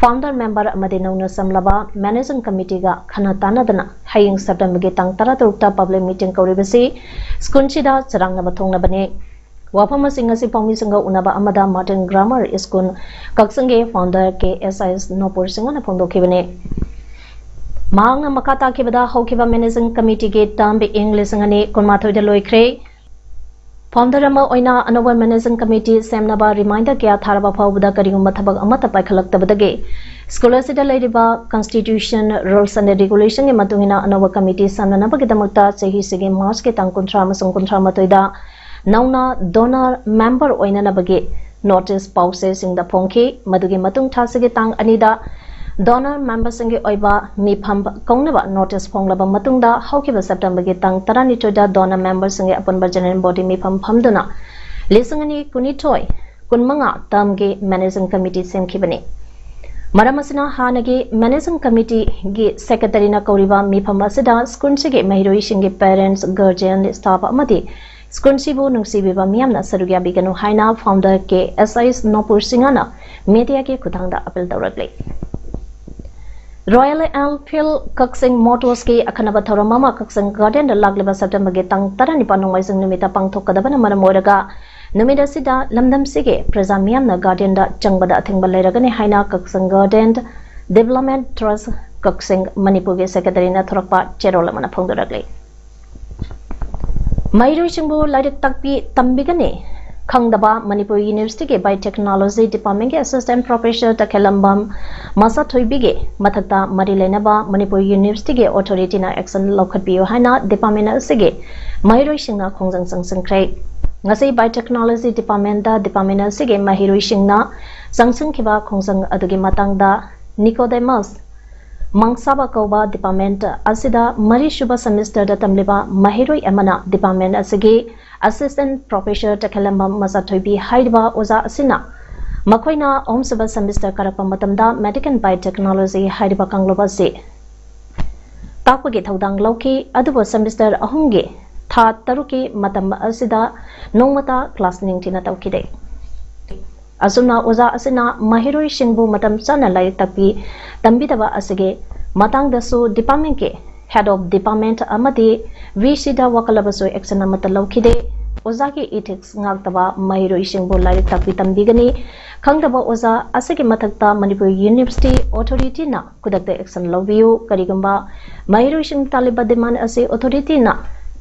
ꯐꯥꯎꯟꯗꯔ ꯃꯦꯝꯕꯔ ꯑꯃꯗꯤ ꯅꯧꯅ ꯆꯝꯂꯕ ꯃꯦꯅꯦꯖꯤꯡ ꯀꯃꯤꯇꯤꯒ ꯈꯟꯅ ꯇꯥꯟꯅꯗꯅ ꯍꯌꯦꯡ ꯁꯦꯞꯇꯦꯝꯕꯔꯒꯤ ꯇꯥꯡ ꯇꯔꯥꯇꯔꯨꯛꯇ ꯄꯕ꯭ꯂꯤꯛ ꯃꯤꯇꯤꯡ ꯀꯧꯔꯤꯕꯁꯤ ꯁ꯭ꯀꯨꯜꯁꯤꯗ ꯆꯔꯥꯡꯅꯕ ꯊꯣꯛꯅꯕꯅꯤ꯫ ꯋꯥꯐꯝ ꯑꯁꯤ ꯉꯁꯤ ꯄꯥꯎꯃꯤꯁꯤꯡꯒ ꯎꯅꯕ ꯑꯃꯗ ꯃꯥꯔꯇꯤꯟ ꯒ꯭ꯔꯥꯃꯔ ꯁ꯭ꯀꯨꯜ ꯀꯛꯆꯤꯡꯒꯤ ꯐꯥꯎꯟꯗꯔ ꯀꯦ ꯑꯦꯁ ꯑꯥꯏ ꯑꯦꯁ ꯅꯣꯄꯨꯔ ꯁꯤꯡꯍꯅ ꯐꯣꯡꯗꯣꯛꯈꯤꯕꯅꯤ꯫ ꯃꯍꯥꯛꯅ ꯃꯈꯥ ꯇꯥꯈꯤꯕꯗ ꯍꯧꯈꯤꯕ ꯃꯦꯅꯦꯖꯤꯡ ꯀꯃꯤꯇꯤꯒꯤ ꯇꯔꯝ ꯏꯪ ꯂꯤꯁꯤꯡ ꯑꯅꯤ ꯀꯨꯟꯃꯥꯊꯣꯏꯗ ꯂꯣꯏꯈ꯭ꯔꯦ꯫ ꯐꯥꯎꯟꯗꯔ ꯑꯃ ꯑꯣꯏꯅ ꯑꯅꯧꯕ ꯃꯦꯅꯦꯖꯤꯡ ꯀꯃꯤꯇꯤ ꯁꯦꯝꯅꯕ ꯔꯤꯃꯥꯏꯟꯗꯔ ꯀꯌꯥ ꯊꯥꯔꯕ ꯐꯥꯎꯕꯗ ꯀꯔꯤꯒꯨꯝꯕ ꯊꯕꯛ ꯑꯃꯠꯇ ꯄꯥꯏꯈꯠꯂꯛꯇꯕꯗꯒꯤ ꯁ꯭ꯀꯨꯜ ꯑꯁꯤꯗ ꯂꯩꯔꯤꯕ ꯀꯟꯁꯇꯤꯇ꯭ꯌꯨꯁꯟ, ꯔꯨꯜꯁ ꯑꯦꯟ ꯔꯤꯒꯨꯂꯦꯁꯟꯒꯤ ꯃꯇꯨꯡ ꯏꯟꯅ ꯑꯅꯧꯕ ꯀꯃꯤꯇꯤ ꯁꯦꯝꯅꯅꯕꯒꯤꯗꯃꯛꯇ ꯆꯍꯤꯁꯤꯒꯤ ꯃꯥꯔꯆꯀꯤ ꯇꯥꯡ ꯀꯨꯟꯊ꯭ꯔꯥ ꯑꯃꯁꯨꯡ ꯀꯨꯟꯊ꯭ꯔꯥ ꯃꯥꯊꯣꯏꯗ ꯅꯧꯅ ꯗꯣꯅꯔ ꯃꯦꯝꯕꯔ ꯑꯣꯏꯅꯅꯕꯒꯤ ꯅꯣꯇꯤꯁ ꯄꯥꯎꯆꯦꯁꯤꯡꯗ ꯐꯣꯡꯈꯤ꯫ ꯃꯗꯨꯒꯤ ꯃꯇꯨꯡ ꯊꯥꯁꯤꯒꯤ ꯇꯥꯡ ꯑꯅꯤꯗ ꯗꯣꯅꯔ ꯃꯦꯝꯕꯔꯁꯤꯡꯒꯤ ꯑꯣꯏꯕ ꯃꯤꯐꯝ ꯀꯧꯅꯕ ꯅꯣꯇꯤꯁ ꯐꯣꯡꯂꯕ ꯃꯇꯨꯡꯗ ꯍꯧꯈꯤꯕ ꯁꯦꯞꯇꯦꯝꯕꯔꯒꯤ ꯇꯥꯡ ꯇꯔꯥꯅꯤꯊꯣꯏꯗ ꯗꯣꯅꯔ ꯃꯦꯝꯕꯔꯁꯤꯡꯒꯤ ꯑꯄꯨꯟꯕ ꯖꯦꯅꯔꯦꯜ ꯕꯣꯗꯤ ꯃꯤꯐꯝ ꯐꯝꯗꯨꯅ ꯂꯤꯁꯤꯡ ꯑꯅꯤ ꯀꯨꯟꯅꯤꯊꯣꯏ ꯀꯨꯟꯃꯉꯥ ꯇꯔꯝꯒꯤ ꯃꯦꯅꯦꯖꯤꯡ ꯀꯃꯤꯇꯤ ꯁꯦꯝꯈꯤꯕꯅꯤ꯫ ꯃꯔꯝ ꯑꯁꯤꯅ ꯍꯥꯟꯅꯒꯤ ꯃꯦꯅꯦꯖꯤꯡ ꯀꯃꯤꯇꯤꯒꯤ ꯁꯦꯀ꯭ꯔꯦꯇꯔꯤꯅ ꯀꯧꯔꯤꯕ ꯃꯤꯐꯝ ꯑꯁꯤꯗ ꯁ꯭ꯀꯨꯜꯁꯤꯒꯤ ꯃꯍꯩꯔꯣꯏꯁꯤꯡꯒꯤ ꯄꯦꯔꯦꯟꯠꯁ, ꯒꯥꯔꯖꯤꯌꯟ, ꯁ꯭ꯇꯥꯐ ꯑꯃꯗꯤ ꯁ꯭ꯀꯨꯜꯁꯤꯕꯨ ꯅꯨꯡꯁꯤꯕꯤꯕ ꯃꯤꯌꯥꯝꯅ ꯁꯔꯨꯛ ꯌꯥꯕꯤꯒꯅꯨ ꯍꯥꯏꯅ ꯐꯥꯎꯟꯗꯔ ꯀꯦ ꯑꯦꯁ ꯑꯩꯁ ꯅꯣꯄꯨꯔ ꯁꯤꯡꯍꯅ ꯃꯦꯗꯤꯌꯥꯒꯤ ꯈꯨꯠꯊꯥꯡꯗ ꯑꯄꯤꯜ ꯇꯧꯔꯛꯂꯤ꯫ ꯔꯣꯌꯦꯜ ꯑꯦꯟꯐꯤꯜꯗ ꯀꯛꯆꯤꯡ ꯃꯣꯇꯣꯔꯁꯀꯤ ꯑꯈꯟꯅꯕ ꯊꯧꯔꯝ ꯑꯃ ꯀꯛꯆꯤꯡ ꯒꯥꯔꯗꯦꯟꯗ ꯂꯥꯛꯂꯤꯕ ꯁꯦꯞꯇꯦꯝꯕꯔꯒꯤ ꯇꯥꯡ ꯇꯔꯥꯅꯤꯄꯥꯟ ꯅꯣꯡꯃꯥꯏꯖꯤꯡ ꯅꯨꯃꯤꯠꯇ ꯄꯥꯡꯊꯣꯛꯀꯗꯕꯅ ꯃꯔꯝ ꯑꯣꯏꯔꯒ ꯅꯨꯃꯤꯠ ꯑꯁꯤꯗ ꯂꯝꯗꯝꯁꯤꯒꯤ ꯄ꯭ꯔꯖꯥ ꯃꯤꯌꯥꯝꯅ ꯒꯥꯔꯗꯦꯟꯗ ꯆꯪꯕꯗ ꯑꯊꯤꯡꯕ ꯂꯩꯔꯒꯅꯤ ꯍꯥꯏꯅ ꯀꯛꯆꯤꯡ ꯒꯥꯔꯗꯦꯟ ꯗꯤꯕꯦꯂꯞꯃꯦꯟ ꯇ꯭ꯔꯁ ꯀꯛꯆꯤꯡ ꯃꯅꯤꯄꯨꯔꯒꯤ ꯁꯦꯀ꯭ꯔꯦꯇꯔꯤꯅ ꯊꯣꯔꯛꯄ ꯆꯦꯔꯣꯜ ꯑꯃꯅ ꯐꯣꯡꯗꯣꯔꯛꯂꯤ꯫ ꯃꯍꯩꯔꯣꯏꯁꯤꯡꯕꯨ ꯂꯥꯏꯔꯤꯛ ꯇꯥꯛꯄꯤ ꯇꯝꯕꯤꯒꯅꯤ ꯈꯪꯗꯕ ꯃꯅꯤꯄꯨꯔ ꯌꯨꯅꯤꯚꯔꯁꯤꯇꯤꯒꯤ ꯕꯥꯏꯑꯣꯇꯦꯛꯅꯣꯂꯣꯖꯤ ꯗꯤꯄꯥꯔꯠꯃꯦꯟꯒꯤ ꯑꯁꯤꯁꯇꯦꯟꯠ ꯄ꯭ꯔꯣꯐꯦꯁꯔ ꯇꯈꯦꯂꯝꯕꯝ ꯃꯆꯥꯊꯣꯏꯕꯤꯒꯤ ꯃꯊꯛꯇ ꯃꯔꯤ ꯂꯩꯅꯕ ꯃꯅꯤꯄꯨꯔ ꯌꯨꯅꯤꯚꯔꯁꯤꯇꯤꯒꯤ ꯑꯣꯊꯣꯔꯤꯇꯤꯅ ꯑꯦꯛꯁꯟ ꯂꯧꯈꯠꯄꯤꯌꯨ ꯍꯥꯏꯅ ꯗꯤꯄꯥꯔꯠꯃꯦꯟ ꯑꯁꯤꯒꯤ ꯃꯍꯩꯔꯣꯏꯁꯤꯡꯅ ꯈꯣꯡꯖꯪ ꯆꯪꯁꯤꯟꯈ꯭ꯔꯦ꯫ ꯉꯁꯤ ꯕꯥꯏꯑꯣꯇꯦꯛꯅꯣꯂꯣꯖꯤ ꯗꯤꯄꯥꯔꯠꯃꯦꯟꯗ ꯗꯤꯄꯥꯔꯠꯃꯦꯟ ꯑꯁꯤꯒꯤ ꯃꯍꯩꯔꯣꯏꯁꯤꯡꯅ ꯆꯪꯁꯤꯟꯈꯤꯕ ꯈꯣꯡꯖꯪ ꯑꯗꯨꯒꯤ ꯃꯇꯥꯡꯗ ꯅꯤꯀꯣꯗꯦꯃꯁ ꯃꯥꯡꯁꯥꯕ ꯀꯧꯕ ꯗꯤꯄꯥꯔꯠꯃꯦꯟ ꯑꯁꯤꯗ ꯃꯔꯤꯁꯨꯕ ꯁꯦꯃꯤꯁꯇꯔꯗ ꯇꯝꯂꯤꯕ ꯃꯍꯩꯔꯣꯏ ꯑꯃꯅ ꯗꯤꯄꯥꯔꯠꯃꯦꯟ ꯑꯁꯤꯒꯤ ꯑꯁꯤꯁꯇꯦꯟꯠ ꯄ꯭ꯔꯣꯐꯦꯁꯔ ꯇꯈꯦꯂꯝꯕꯝ ꯃꯆꯥꯊꯣꯏꯕꯤ ꯍꯥꯏꯔꯤꯕ ꯑꯣꯖꯥ ꯑꯁꯤꯅ ꯃꯈꯣꯏꯅ ꯑꯍꯨꯝꯁꯨꯕ ꯁꯦꯃꯤꯁꯇꯔ ꯀꯥꯔꯛꯄ ꯃꯇꯝꯗ ꯃꯦꯗꯤꯛ ꯑꯦꯟ ꯕꯥꯏꯑꯣꯇꯦꯛꯅꯣꯂꯣꯖꯤ ꯍꯥꯏꯔꯤꯕ ꯀꯥꯡꯂꯨꯞ ꯑꯁꯤ ꯇꯥꯛꯄꯒꯤ ꯊꯧꯗꯥꯡ ꯂꯧꯈꯤ, ꯑꯗꯨꯕꯨ ꯁꯦꯃꯤꯁꯇꯔ ꯑꯍꯨꯝꯒꯤ ꯊꯥ ꯇꯔꯨꯛꯀꯤ ꯃꯇꯝ ꯑꯁꯤꯗ ꯅꯣꯡꯃꯇ ꯀ꯭ꯂꯥꯁ ꯅꯤꯡꯊꯤꯅ ꯇꯧꯈꯤꯗꯦ꯫ ꯑꯁꯨꯝꯅ ꯑꯣꯖꯥ ꯑꯁꯤꯅ ꯃꯍꯩꯔꯣꯏꯁꯤꯡꯕꯨ ꯃꯇꯝ ꯆꯥꯅ ꯂꯥꯏꯔꯤꯛ ꯇꯥꯛꯄꯤ ꯇꯝꯕꯤꯗꯕ ꯑꯁꯤꯒꯤ ꯃꯇꯥꯡꯗꯁꯨ ꯗꯤꯄꯥꯔꯠꯃꯦꯟꯒꯤ ꯍꯦꯗ ꯑꯣꯐ ꯗꯤꯄꯥꯔꯠꯃꯦꯟ ꯑꯃꯗꯤ ꯚꯤ ꯁꯤꯗ ꯋꯥꯀꯠꯂꯕꯁꯨ ꯑꯦꯛꯁꯟ ꯑꯃꯠꯇ ꯂꯧꯈꯤꯗꯦ꯫ ꯑꯣꯖꯥꯒꯤ ꯏꯊꯤꯛꯁ ꯉꯥꯛꯇꯕ ꯃꯍꯩꯔꯣꯏꯁꯤꯡꯕꯨ ꯂꯥꯏꯔꯤꯛ ꯇꯥꯛꯄꯤ ꯇꯝꯕꯤꯒꯅꯤ ꯈꯪꯗꯕ ꯑꯣꯖꯥ ꯑꯁꯤꯒꯤ ꯃꯊꯛꯇ ꯃꯅꯤꯄꯨꯔ ꯌꯨꯅꯤꯚꯔꯁꯤꯇꯤ ꯑꯣꯊꯣꯔꯤꯇꯤꯅ ꯈꯨꯗꯛꯇ ꯑꯦꯛꯁꯟ ꯂꯧꯕꯤꯌꯨ꯫ ꯀꯔꯤꯒꯨꯝꯕ ꯃꯍꯩꯔꯣꯏꯁꯤꯡ ꯇꯥꯜꯂꯤꯕ ꯗꯤꯃꯥꯟ ꯑꯁꯤ ꯑꯣꯊꯣꯔꯤꯇꯤꯅ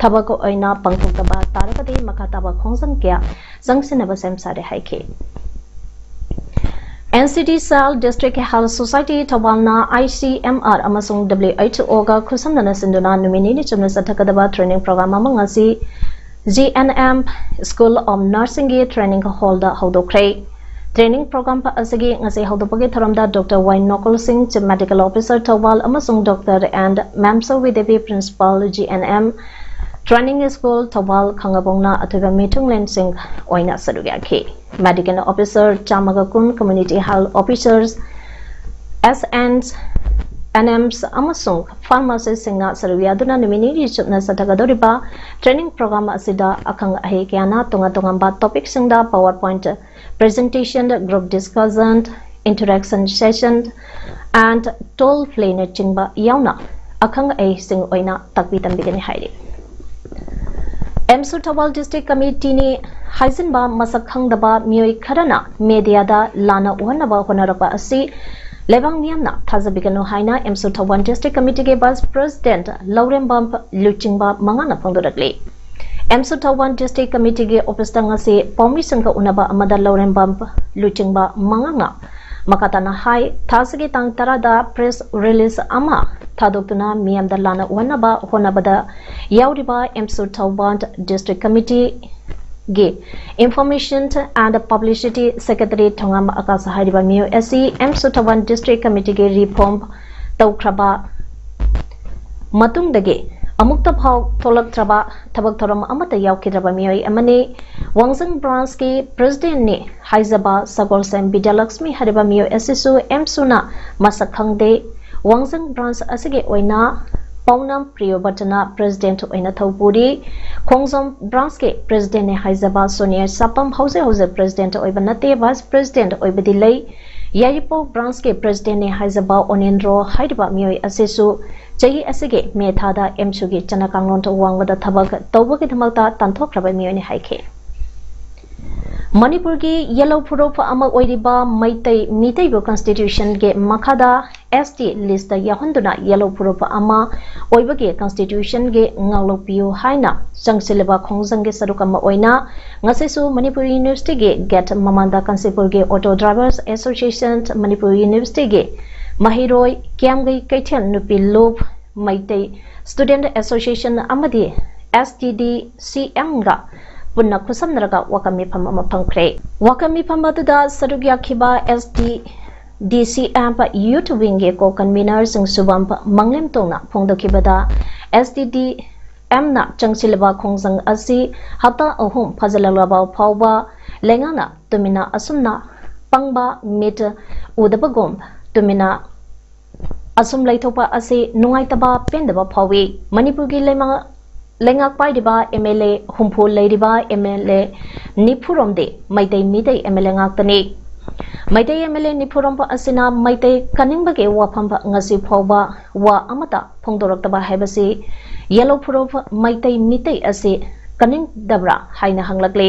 ꯊꯕꯛ ꯑꯣꯏꯅ ꯄꯥꯡꯊꯣꯛꯇꯕ ꯇꯥꯔꯒꯗꯤ ꯃꯈꯥ ꯇꯥꯕ ꯈꯣꯡꯖꯪ ꯀꯌꯥ ꯆꯪꯁꯤꯟꯅꯕ ꯁꯦꯝ ꯁꯥꯔꯦ ꯍꯥꯏꯈꯤ꯫ N C D cell district health society ꯊꯧꯕꯥꯜꯅ ꯑꯥꯏ ꯁꯤ ꯑꯦꯝ ꯑꯥꯔ ꯑꯃꯁꯨꯡ ꯗꯕ꯭ꯂꯤꯎ ꯑꯩꯆ ꯑꯣꯒ ꯈꯨꯠꯁꯝꯅꯅ ꯁꯤꯟꯗꯨꯅ ꯅꯨꯃꯤꯠ ꯅꯤꯅꯤ ꯆꯨꯞꯅ ꯆꯠꯊꯒꯗꯕ ꯇ꯭ꯔꯦꯅꯤꯡ ꯄ꯭ꯔꯣꯒ꯭ꯔꯥꯝ ꯑꯃ ꯉꯁꯤ G N M school of ꯅꯔꯁꯤꯡꯒꯤ ꯇ꯭ꯔꯦꯅꯤꯡ ꯍꯣꯜꯗ ꯍꯧꯗꯣꯛꯈ꯭ꯔꯦ꯫ ꯇ꯭ꯔꯦꯅꯤꯡ ꯄ꯭ꯔꯣꯒ꯭ꯔꯥꯝ ꯑꯁꯤꯒꯤ ꯉꯁꯤ ꯍꯧꯗꯣꯛꯄꯒꯤ ꯊꯧꯔꯝꯗ ꯗꯣꯛꯇꯔ ꯋꯥꯏ ꯅꯣꯀꯣꯜ ꯁꯤꯡ, ꯆꯤꯐ ꯃꯦꯗꯤꯀꯦꯜ ꯑꯣꯐꯤꯁꯔ ꯊꯧꯕꯥꯜ, ꯑꯃꯁꯨꯡ doctor N Memshoubi Devi, principal G N M Training School ꯊꯧꯕꯥꯜ ꯈꯥꯉꯕꯣꯡꯅ ꯑꯊꯣꯏꯕ ꯃꯤꯊꯨꯡꯂꯦꯟꯁꯤꯡ ꯑꯣꯏꯅ ꯁꯔꯨꯛ ꯌꯥꯈꯤ꯫ Medical Officer ꯆꯥꯝꯃꯒ ꯀꯨꯟ, Community Health Officers, S N Ns, N Ms ꯑꯃꯁꯨꯡ Pharmacistꯁꯤꯡꯅ ꯁꯔꯨꯛ ꯌꯥꯗꯨꯅ ꯅꯨꯃꯤꯠ ꯅꯤꯅꯤ ꯆꯨꯞꯅ ꯆꯠꯊꯒꯗꯧꯔꯤꯕ training program ꯑꯁꯤꯗ ꯑꯈꯪ ꯑꯍꯩ ꯀꯌꯥꯅ ꯇꯣꯉꯥꯟ ꯇꯣꯉꯥꯟꯕ topicꯁꯤꯡꯗ PowerPoint presentation, group discussion, interaction session and role playꯅꯆꯤꯡꯕ ꯌꯥꯎꯅ ꯑꯈꯪ ꯑꯍꯩꯁꯤꯡ ꯑꯣꯏꯅ ꯇꯥꯛꯄꯤ ꯇꯝꯕꯤꯒꯅꯤ ꯍꯥꯏꯔꯤ꯫ ꯑꯦꯝꯁꯨ ꯊꯧꯕꯥꯜ District Committeeꯅꯤ ꯍꯥꯏꯖꯤꯟꯕ ꯃꯁꯛ ꯈꯪꯗꯕ ꯃꯤꯑꯣꯏ ꯈꯔꯅ mediaꯗ ꯂꯥꯟꯅ ꯎꯍꯟꯅꯕ ꯍꯣꯠꯅꯔꯛꯄ ꯑꯁꯤ ꯂꯩꯕꯥꯛ ꯃꯤꯌꯥꯝꯅ ꯊꯥꯖꯕꯤꯒꯅꯨ ꯍꯥꯏꯅ ꯑꯦꯝꯁꯨ ꯊꯧꯕꯥꯜ District Committeeꯒꯤ Vice President ꯂꯧꯔꯦꯝꯕꯝ ꯂꯨꯆꯤꯡꯕ ꯃꯉꯥꯅ ꯐꯣꯡꯗꯣꯔꯛꯂꯤ꯫ ꯑꯦꯝꯁꯨ ꯊꯧꯕꯥꯜ District Committeeꯒꯤ officeꯇ ꯉꯁꯤ ꯄꯥꯎꯃꯤꯁꯤꯡꯒ ꯎꯅꯕ ꯑꯃꯗ ꯂꯧꯔꯦꯝꯕꯝ ꯂꯨꯆꯤꯡꯕ ꯃꯉꯥꯅ ꯃꯈꯥ ꯇꯥꯅ ꯍꯥꯏ, ꯊꯥꯁꯤꯒꯤ ꯇꯥꯡ ꯇꯔꯥꯗ press release ꯑꯃ ꯊꯥꯗꯣꯛꯇꯨꯅ ꯃꯤꯌꯥꯝꯗ ꯂꯥꯟꯅ ꯎꯍꯟꯅꯕ ꯍꯣꯠꯅꯕꯗ ꯌꯥꯎꯔꯤꯕ ꯑꯦꯝꯁꯨ Thoubal District Committeeꯒꯤ Information and Publicity Secretary ꯊꯣꯉꯥꯝ ꯑꯀꯥꯁ ꯍꯥꯏꯔꯤꯕ ꯃꯤꯑꯣꯏ ꯑꯁꯤ ꯑꯦꯝꯁꯨ ꯊꯧꯕꯥꯜ District Committeeꯒꯤ reform ꯇꯧꯈ꯭ꯔꯕ ꯃꯇꯨꯡꯗꯒꯤ ꯑꯃꯨꯛꯇ ꯐꯥꯎ ꯊꯣꯛꯂꯛꯇ꯭ꯔꯕ, ꯊꯕꯛ ꯊꯧꯔꯝ ꯑꯃꯠꯇ ꯌꯥꯎꯈꯤꯗ꯭ꯔꯕ ꯃꯤꯑꯣꯏ ꯑꯃꯅꯤ꯫ ꯋꯥꯡꯖꯤꯡ branchꯀꯤ presidentꯅꯤ ꯍꯥꯏꯖꯕ ꯁꯒꯣꯜꯁꯦꯝ ꯕꯤꯗ꯭ꯌꯥꯂꯛꯁꯃꯤ ꯍꯥꯏꯔꯤꯕ ꯃꯤꯑꯣꯏ ꯑꯁꯤꯁꯨ ꯑꯦꯝꯁꯨꯅ ꯃꯁꯛ ꯈꯪꯗꯦ꯫ ꯋꯥꯡꯖꯤꯡ branch ꯑꯁꯤꯒꯤ ꯑꯣꯏꯅ ꯄꯥꯎꯅꯝ ꯄ꯭ꯔꯤꯌꯣꯕ꯭ꯔꯇꯅ president ꯑꯣꯏꯅ ꯊꯧ ꯄꯨꯔꯤ꯫ ꯈꯣꯡꯖꯣꯝ branchꯀꯤ presidentꯅꯤ ꯍꯥꯏꯖꯕ ꯁꯣꯅꯤꯌꯥ ꯁꯥꯄꯝ ꯍꯧꯖꯤꯛ ꯍꯧꯖꯤꯛ president ꯑꯣꯏꯕ ꯅꯠꯇꯦ, vice president ꯑꯣꯏꯕꯗꯤ ꯂꯩ꯫ ꯌꯥꯏꯔꯤꯄꯣꯛ branchꯀꯤ presidentꯅꯤ ꯍꯥꯏꯖꯕ ꯑꯣꯅꯦꯟꯗ꯭ꯔꯣ ꯍꯥꯏꯔꯤꯕ ꯃꯤꯑꯣꯏ ꯑꯁꯤꯁꯨ ꯆꯍꯤ ꯑꯁꯤꯒꯤ ꯃꯦ ꯊꯥꯗ ꯑꯦꯝꯁꯨꯒꯤ ꯆꯠꯅ ꯀꯥꯡꯂꯣꯟ ꯋꯥꯡꯃꯗ ꯊꯕꯛ ꯇꯧꯕꯒꯤꯗꯃꯛꯇ ꯇꯥꯟꯊꯣꯛꯈ꯭ꯔꯕ ꯃꯤꯑꯣꯏꯅꯤ ꯍꯥꯏꯈꯤ꯫ ꯃꯅꯤꯄꯨꯔꯒꯤ ꯌꯦꯜꯍꯧ ꯐꯨꯔꯨꯞ ꯑꯃ ꯑꯣꯏꯔꯤꯕ ꯃꯩꯇꯩ ꯃꯤꯇꯩꯕꯨ constitutionꯒꯤ ꯃꯈꯥꯗ S T listꯇ ꯌꯥꯎꯍꯟꯗꯨꯅ ꯌꯦꯜꯍꯧ ꯐꯨꯔꯨꯞ ꯑꯃ ꯑꯣꯏꯕꯒꯤ constitutionꯒꯤ ꯉꯥꯛꯂꯧ ꯄꯤꯌꯨ ꯍꯥꯏꯅ ꯆꯪꯁꯤꯜꯂꯤꯕ ꯈꯣꯡꯖꯪꯒꯤ ꯁꯔꯨꯛ ꯑꯃ ꯑꯣꯏꯅ ꯉꯁꯤꯁꯨ ꯃꯅꯤꯄꯨꯔ Universityꯒꯤ gate ꯃꯃꯥꯡꯗ ꯀꯥꯟꯆꯤꯄꯨꯔꯒꯤ Auto Drivers Association, ꯃꯅꯤꯄꯨꯔ Universityꯒꯤ ꯃꯍꯩꯔꯣꯏ, ꯀꯤꯌꯥꯝꯒꯩ ꯀꯩꯊꯦꯜ ꯅꯨꯄꯤ ꯂꯨꯞ, ꯃꯩꯇꯩ Student Association ꯑꯃꯗꯤ S T D C Mꯒ ꯄꯨꯟꯅ ꯈꯨꯠꯁꯝꯅꯔꯒ ꯋꯥꯀꯠ ꯃꯤꯐꯝ ꯑꯃ ꯐꯝꯈ꯭ꯔꯦ꯫ ꯋꯥꯀꯠ ꯃꯤꯐꯝ ꯑꯗꯨꯗ ꯁꯔꯨꯛ ꯌꯥꯈꯤꯕ S T D C M Youth Wingꯒꯤ co-convenerꯁꯤꯡ ꯁꯨꯕꯝ ꯃꯪꯂꯦꯝꯇꯣꯡꯅ ꯐꯣꯡꯗꯣꯛꯈꯤꯕꯗ, S T D ꯑꯦꯝꯅ ꯆꯪꯁꯤꯜꯂꯕ ꯈꯣꯡꯖꯪ ꯑꯁꯤ ꯍꯞꯇꯥ ꯑꯍꯨꯝ ꯐꯖꯜꯂꯛꯂꯕ ꯐꯥꯎꯕ ꯂꯩꯉꯥꯛꯅ ꯇꯨꯃꯤꯟꯅ ꯑꯁꯨꯝꯅ ꯄꯪꯕ ꯃꯤꯠ ꯎꯗꯕꯒꯨꯝ ꯇꯨꯃꯤꯟꯅ ꯑꯁꯨꯝ ꯂꯩꯊꯣꯛꯄ ꯑꯁꯤ ꯅꯨꯡꯉꯥꯏꯇꯕ ꯄꯦꯟꯗꯕ ꯐꯥꯎꯏ꯫ ꯃꯅꯤꯄꯨꯔꯒꯤ ꯂꯩꯃ-, ꯂꯩꯉꯥꯛ ꯄꯥꯏꯔꯤꯕ ꯑꯦꯝ ꯑꯦꯜ ꯑꯦ ꯍꯨꯝꯐꯨ ꯂꯩꯔꯤꯕ ꯑꯦꯝ ꯑꯦꯜ ꯑꯦ ꯅꯤꯐꯨꯔꯣꯝꯗꯤ Meitei Meetei M L A ꯉꯥꯛꯇꯅꯤ꯫ ꯃꯩꯇꯩ ꯑꯦꯝ ꯑꯦꯜ ꯑꯦ ꯅꯤꯐꯨꯔꯣꯝꯕ ꯑꯁꯤꯅ ꯃꯩꯇꯩ ꯀꯟꯅꯤꯡꯕꯒꯤ ꯋꯥꯐꯝ ꯉꯁꯤ ꯐꯥꯎꯕ ꯋꯥ ꯑꯃꯠꯇ ꯐꯣꯡꯗꯣꯔꯛꯇꯕ ꯍꯥꯏꯕꯁꯤ ꯌꯦꯜꯂꯣ ꯐꯨꯔꯨꯞ ꯃꯩꯇꯩ ꯃꯤꯇꯩ ꯑꯁꯤ ꯀꯟꯅꯤꯡꯗꯕ꯭ꯔꯥ ꯍꯥꯏꯅ ꯍꯪꯂꯛꯂꯤ꯫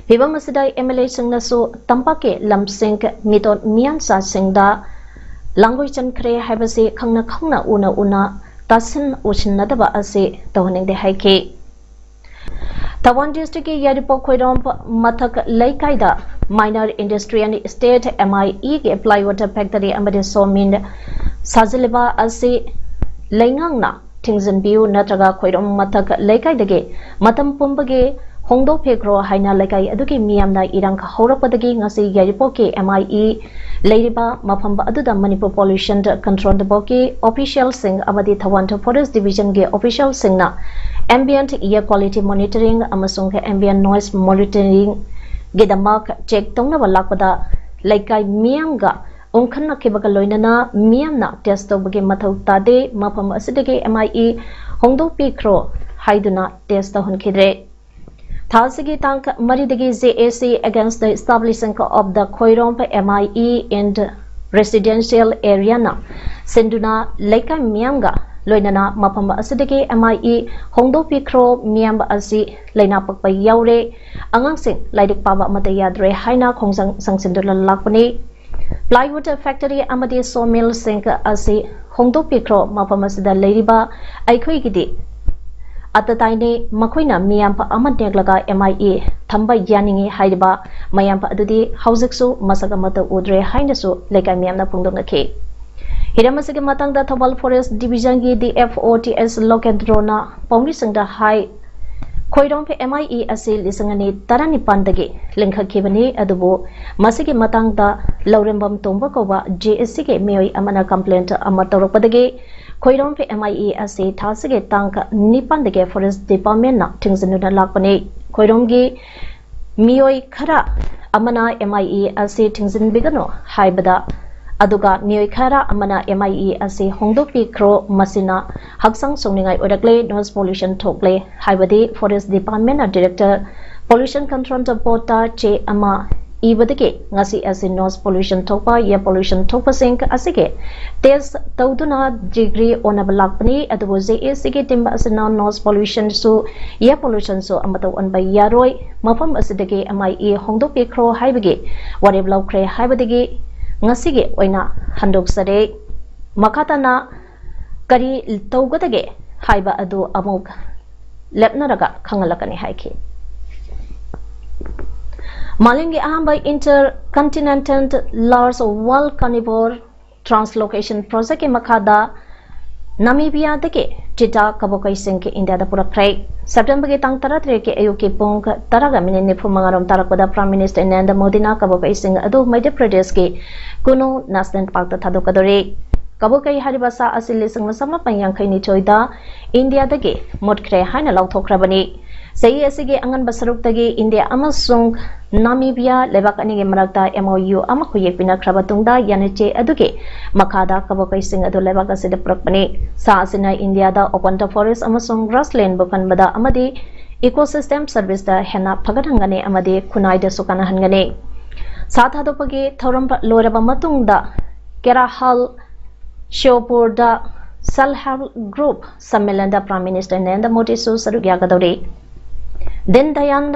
ꯐꯤꯕꯝ ꯑꯁꯤꯗ ꯑꯦꯝ ꯑꯦꯜ ꯑꯦꯁꯤꯡꯅꯁꯨ ꯇꯝꯄꯥꯛꯀꯤ ꯂꯝꯁꯤꯡ ꯃꯤꯇꯣꯠ ꯃꯤꯌꯥꯟꯆꯥꯁꯤꯡꯗ ꯂꯥꯡꯒꯣꯏ ꯆꯟꯈ꯭ꯔꯦ ꯍꯥꯏꯕꯁꯤ ꯈꯪꯅ ꯈꯪꯅ ꯎꯅ ꯎꯅ ꯇꯥꯁꯤꯟ ꯎꯁꯤꯟꯅꯗꯕ ꯑꯁꯤ ꯇꯧꯍꯟꯅꯤꯡꯗꯦ ꯍꯥꯏꯈꯤ꯫ ꯊꯧꯕꯥꯜ ꯗꯤꯁꯇ꯭ꯔꯤꯛꯀꯤ ꯌꯥꯏꯔꯤꯄꯣꯛ ꯈꯣꯏꯔꯣꯝ ꯃꯊꯛ ꯂꯩꯀꯥꯏꯗ Minor Industrial Estate, M I E ꯒꯤ plywood factory ꯑꯃꯗꯤ sawmill ꯁꯥꯖꯤꯜꯂꯤꯕ ꯑꯁꯤ ꯂꯩꯉꯥꯛꯅ ꯊꯤꯡꯖꯤꯟꯕꯤꯌꯨ ꯅꯠꯇ꯭ꯔꯒ ꯈꯣꯏꯔꯣꯝ ꯃꯊꯛ ꯂꯩꯀꯥꯏꯗꯒꯤ ꯃꯇꯝ ꯄꯨꯝꯕꯒꯤ ꯍꯣꯡꯗꯣꯛꯄꯤꯈ꯭ꯔꯣ ꯍꯥꯏꯅ ꯂꯩꯀꯥꯏ ꯑꯗꯨꯒꯤ ꯃꯤꯌꯥꯝꯅ ꯏꯔꯥꯡ ꯍꯧꯔꯛꯄꯗꯒꯤ ꯉꯁꯤ ꯌꯥꯏꯔꯤꯄꯣꯛꯀꯤ M I E ꯂꯩꯔꯤꯕ ꯃꯐꯝ ꯑꯗꯨꯗ Manipur Pollution Control Board ꯀꯤ official ꯁꯤꯡ ꯑꯃꯗꯤ ꯊꯧꯕꯥꯜ Forest Division ꯒꯤ official ꯁꯤꯡꯅ ambient air quality monitoring ꯑꯃꯁꯨꯡ ambient noise monitoring ꯒꯤꯗꯃꯛ check ꯇꯧꯅꯕ ꯂꯥꯛꯄꯗ ꯂꯩꯀꯥꯏ ꯃꯤꯌꯥꯝꯒ ꯎꯪꯈꯠꯅꯈꯤꯕꯒ ꯂꯣꯏꯅꯅ ꯃꯤꯌꯥꯝꯅ test ꯇꯧꯕꯒꯤ ꯃꯊꯧ ꯇꯥꯗꯦ, ꯃꯐꯝ ꯑꯁꯤꯗꯒꯤ M I E ꯍꯣꯡꯗꯣꯛꯄꯤꯈ꯭ꯔꯣ ꯍꯥꯏꯗꯨꯅ test ꯇꯧꯍꯟꯈꯤꯗ꯭ꯔꯦ꯫ ꯊꯥ ꯑꯁꯤꯒꯤ ꯇꯥꯡ ꯃꯔꯤꯗꯒꯤ J A C Against the Establishment of the Khoirom M I E in Residential Area ꯅ ꯁꯤꯟꯗꯨꯅ ꯂꯩꯀꯥꯏ ꯃꯤꯌꯥꯝꯒ ꯂꯣꯏꯅꯅ ꯃꯐꯝ ꯑꯁꯤꯗꯒꯤ M I E ꯍꯣꯡꯗꯣꯛꯄꯤꯈ꯭ꯔꯣ, ꯃꯤꯌꯥꯝ ꯑꯁꯤ ꯂꯥꯏꯅꯥ ꯄꯛꯄ ꯌꯥꯎꯔꯦ, ꯑꯉꯥꯡꯁꯤꯡ ꯂꯥꯏꯔꯤꯛ ꯄꯥꯕ ꯑꯃꯠꯇ ꯌꯥꯗ꯭ꯔꯦ ꯍꯥꯏꯅ ꯈꯣꯡꯖꯪ ꯆꯪꯁꯤꯟꯗꯨꯅ ꯂꯥꯛꯄꯅꯤ꯫ Plywood factory ꯑꯃꯗꯤ sawmill ꯁꯤꯡ ꯑꯁꯤ ꯍꯣꯡꯗꯣꯛꯄꯤꯈ꯭ꯔꯣ, ꯃꯐꯝ ꯑꯁꯤꯗ ꯂꯩꯔꯤꯕ ꯑꯩꯈꯣꯏꯒꯤꯗꯤ ꯑꯇꯇꯥꯏꯅꯤ, ꯃꯈꯣꯏꯅ ꯃꯤꯌꯥꯝ ꯑꯃ ꯅꯦꯛꯂꯒ M I E ꯊꯝꯕ ꯌꯥꯅꯤꯡꯏ ꯍꯥꯏꯔꯤꯕ ꯃꯌꯥꯝ ꯑꯗꯨꯗꯤ ꯍꯧꯖꯤꯛꯁꯨ ꯃꯁꯛ ꯑꯃꯠꯇ ꯎꯗ꯭ꯔꯦ ꯍꯥꯏꯅꯁꯨ ꯂꯩꯀꯥꯏ ꯃꯤꯌꯥꯝꯅ ꯐꯣꯡꯗꯣꯛꯅꯈꯤ꯫ ꯍꯤꯔꯝ ꯑꯁꯤꯒꯤ ꯃꯇꯥꯡꯗ ꯊꯧꯕꯥꯜ Forest Division ꯒꯤ D F O T S ꯂꯣꯀꯦꯟꯗ꯭ꯔꯣꯅ ꯄꯥꯎꯃꯤꯁꯤꯡꯗ ꯍꯥꯏ, ꯈꯣꯏꯔꯣꯝ M I E ꯑꯁꯤ ꯂꯤꯁꯤꯡ ꯑꯅꯤ ꯇꯔꯥꯅꯤꯄꯥꯟꯗꯒꯤ ꯂꯤꯡꯈꯠꯈꯤꯕꯅꯤ, ꯑꯗꯨꯕꯨ ꯃꯁꯤꯒꯤ ꯃꯇꯥꯡꯗ ꯂꯧꯔꯦꯝꯕꯝ ꯇꯣꯝꯕ ꯀꯧꯕ J A C ꯒꯤ ꯃꯤꯑꯣꯏ ꯑꯃꯅ complaint ꯑꯃ ꯇꯧꯔꯛꯄꯗꯒꯤ ꯈꯣꯏꯔꯣꯝꯒꯤ ꯑꯦꯝ ꯑꯥꯏ ꯑꯦ ꯑꯁꯤ ꯊꯥ ꯑꯁꯤꯒꯤ ꯇꯥꯡ ꯅꯤꯄꯥꯟꯗꯒꯤ ꯐꯣꯔꯦꯁ ꯗꯤꯄꯥꯔꯠꯃꯦꯟꯅ ꯊꯤꯡꯖꯤꯟꯗꯨꯅ ꯂꯥꯛꯄꯅꯤ꯫ ꯈꯣꯏꯔꯣꯝꯒꯤ ꯃꯤꯑꯣꯏ ꯈꯔ ꯑꯃꯅ ꯑꯦꯝ ꯑꯥꯏ ꯑꯦ ꯑꯁꯤ ꯊꯤꯡꯖꯤꯟꯕꯤꯒꯅꯨ ꯍꯥꯏꯕꯗ, ꯑꯗꯨꯒ ꯃꯤꯑꯣꯏ ꯈꯔ ꯑꯃꯅ ꯑꯦꯝ ꯑꯥꯏ ꯑꯦ ꯑꯁꯤ ꯍꯣꯡꯗꯣꯛꯄꯤꯈ꯭ꯔꯣ, ꯃꯁꯤꯅ ꯍꯛꯆꯥꯡ ꯁꯣꯛꯅꯤꯡꯉꯥꯏ ꯑꯣꯏꯔꯛꯂꯦ, ꯅꯣꯏꯁ ꯄꯣꯂꯨꯁꯟ ꯊꯣꯛꯂꯦ ꯍꯥꯏꯕꯗꯤ ꯐꯣꯔꯦꯁ ꯗꯤꯄꯥꯔꯠꯃꯦꯟꯅ ꯗꯤꯔꯦꯛꯇꯔ ꯄꯣꯂꯨꯁꯟ ꯀꯟꯇ꯭ꯔꯣꯜ ꯕꯣꯔꯗꯇ ꯆꯦ ꯑꯃ ꯏꯕꯗꯒꯤ ꯉꯁꯤ ꯑꯁꯤ ꯅꯣꯏꯁ ꯄꯣꯂꯨꯁꯟ ꯊꯣꯛꯄ, ꯏꯌꯔ ꯄꯣꯂꯨꯁꯟ ꯊꯣꯛꯄꯁꯤꯡ ꯑꯁꯤꯒꯤ ꯇꯦꯁ ꯇꯧꯗꯨꯅ ꯗꯤꯒ꯭ꯔꯤ ꯑꯣꯟꯅꯕ ꯂꯥꯛꯄꯅꯤ꯫ ꯑꯗꯨꯕꯨ ꯖꯦ ꯑꯦ ꯁꯤꯒꯤ ꯇꯤꯝ ꯑꯁꯤꯅ ꯅꯣꯏꯁ ꯄꯣꯂꯨꯁꯟꯁꯨ, ꯏꯌꯔ ꯄꯣꯂꯨꯁꯟꯁꯨ ꯑꯃꯠꯇ ꯑꯣꯟꯕ ꯌꯥꯔꯣꯏ, ꯃꯐꯝ ꯑꯁꯤꯗꯒꯤ ꯑꯦꯝ ꯑꯥꯏ ꯑꯦ ꯍꯣꯡꯗꯣꯛꯄꯤꯈ꯭ꯔꯣ ꯍꯥꯏꯕꯒꯤ ꯋꯥꯔꯦꯞ ꯂꯧꯈ꯭ꯔꯦ ꯍꯥꯏꯕꯗꯒꯤ ꯉꯁꯤꯒꯤ ꯑꯣꯏꯅ ꯍꯟꯗꯣꯛꯆꯔꯦ꯫ ꯃꯈꯥ ꯇꯥꯅ ꯀꯔꯤ ꯇꯧꯒꯗꯒꯦ ꯍꯥꯏꯕ ꯑꯗꯨ ꯑꯃꯨꯛ ꯂꯦꯞꯅꯔꯒ ꯈꯪꯍꯜꯂꯛꯀꯅꯤ ꯍꯥꯏꯈꯤ꯫ ꯃꯥꯂꯦꯝꯒꯤ ꯑꯍꯥꯟꯕ Intercontinental Large World Carnivore Translocation Projectꯀꯤ ꯃꯈꯥꯗ ꯅꯥꯃꯤꯕꯤꯌꯥꯗꯒꯤ ꯆꯤꯇꯥ ꯀꯕꯣꯀꯩꯁꯤꯡ ꯏꯟꯗꯤꯌꯥꯗ ꯄꯨꯔꯛꯈ꯭ꯔꯦ꯫ ꯁꯦꯞꯇꯦꯝꯕꯔꯒꯤ ꯇꯥꯡ ꯇꯔꯥꯇꯔꯦꯠꯀꯤ ꯑꯌꯨꯛꯀꯤ ꯄꯨꯡ ꯇꯔꯥꯒ ꯃꯤꯅꯤꯠ ꯅꯤꯐꯨ ꯃꯉꯥꯔꯣꯝ ꯇꯥꯔꯛꯄꯗ ꯄ꯭ꯔꯥꯏꯝ ꯃꯤꯅꯤꯁꯇꯔ ꯅꯔꯦꯟꯗ꯭ꯔ ꯃꯣꯗꯤꯅ ꯀꯕꯣꯀꯩꯁꯤꯡ ꯑꯗꯨ ꯃꯙ꯭ꯌ ꯄ꯭ꯔꯗꯦꯁꯀꯤ ꯀꯨꯅꯣ ꯅꯦꯁꯅꯦꯜ ꯄꯥꯔꯛꯇ ꯊꯥꯗꯣꯛꯀꯗꯧꯔꯤ꯫ ꯀꯕꯣꯀꯩ ꯍꯥꯏꯔꯤꯕ ꯁꯥ ꯑꯁꯤ ꯂꯤꯁꯤꯡ ꯑꯃ ꯆꯥꯃꯥꯄꯟ ꯌꯥꯡꯈꯩ ꯅꯤꯊꯣꯏꯗ ꯏꯟꯗꯤꯌꯥꯗꯒꯤ ꯃꯨꯠꯈ꯭ꯔꯦ ꯍꯥꯏꯅ ꯂꯥꯎꯊꯣꯛꯈ꯭ꯔꯕꯅꯤ꯫ ꯆꯍꯤ ꯑꯁꯤꯒꯤ ꯑꯉꯟꯕ ꯁꯔꯨꯛꯇꯒꯤ ꯏꯟꯗꯤꯌꯥ ꯑꯃꯁꯨꯡ ꯅꯥꯃꯤꯕꯤꯌꯥ ꯂꯩꯕꯥꯛ ꯑꯅꯤꯒꯤ ꯃꯔꯛꯇ ꯑꯦꯝ ꯑꯣ ꯌꯨ ꯑꯃ ꯈꯨꯌꯦꯛ ꯄꯤꯅꯈ꯭ꯔꯕ ꯇꯨꯡꯗ ꯌꯥꯅꯆꯦ ꯑꯗꯨꯒꯤ ꯃꯈꯥꯗ ꯀꯕꯣꯀꯩꯁꯤꯡ ꯑꯗꯨ ꯂꯩꯕꯥꯛ ꯑꯁꯤꯗ ꯄꯨꯔꯛꯄꯅꯤ꯫ ꯁꯥ ꯑꯁꯤꯅ ꯏꯟꯗꯤꯌꯥꯗ open to forest ꯑꯃꯁꯨꯡ grasslandꯕꯨ ꯀꯟꯕꯗ ꯑꯃꯗꯤ ecosystem serviceꯇ ꯍꯦꯟꯅ ꯐꯒꯠꯍꯟꯒꯅꯤ ꯑꯃꯗꯤ ꯈꯨꯟꯅꯥꯏꯗꯁꯨ ꯀꯥꯟꯅꯍꯟꯒꯅꯤ꯫ ꯁꯥ ꯊꯥꯗꯣꯛꯄꯒꯤ ꯊꯧꯔꯝ ꯂꯣꯏꯔꯕ ꯃꯇꯨꯡꯗ ꯀꯦꯔꯥꯍꯜ ꯁꯤꯌꯣꯄꯨꯔꯗ Self Help Group ꯁꯝꯃꯦꯂꯟꯗ ꯄ꯭ꯔꯥꯏꯝ ꯃꯤꯅꯤꯁꯇꯔ ꯅꯔꯦꯟꯗ꯭ꯔ ꯃꯣꯗꯤꯁꯨ ꯁꯔꯨꯛ ꯌꯥꯒꯗꯧꯔꯤ꯫ ꯗꯤꯟ Dayal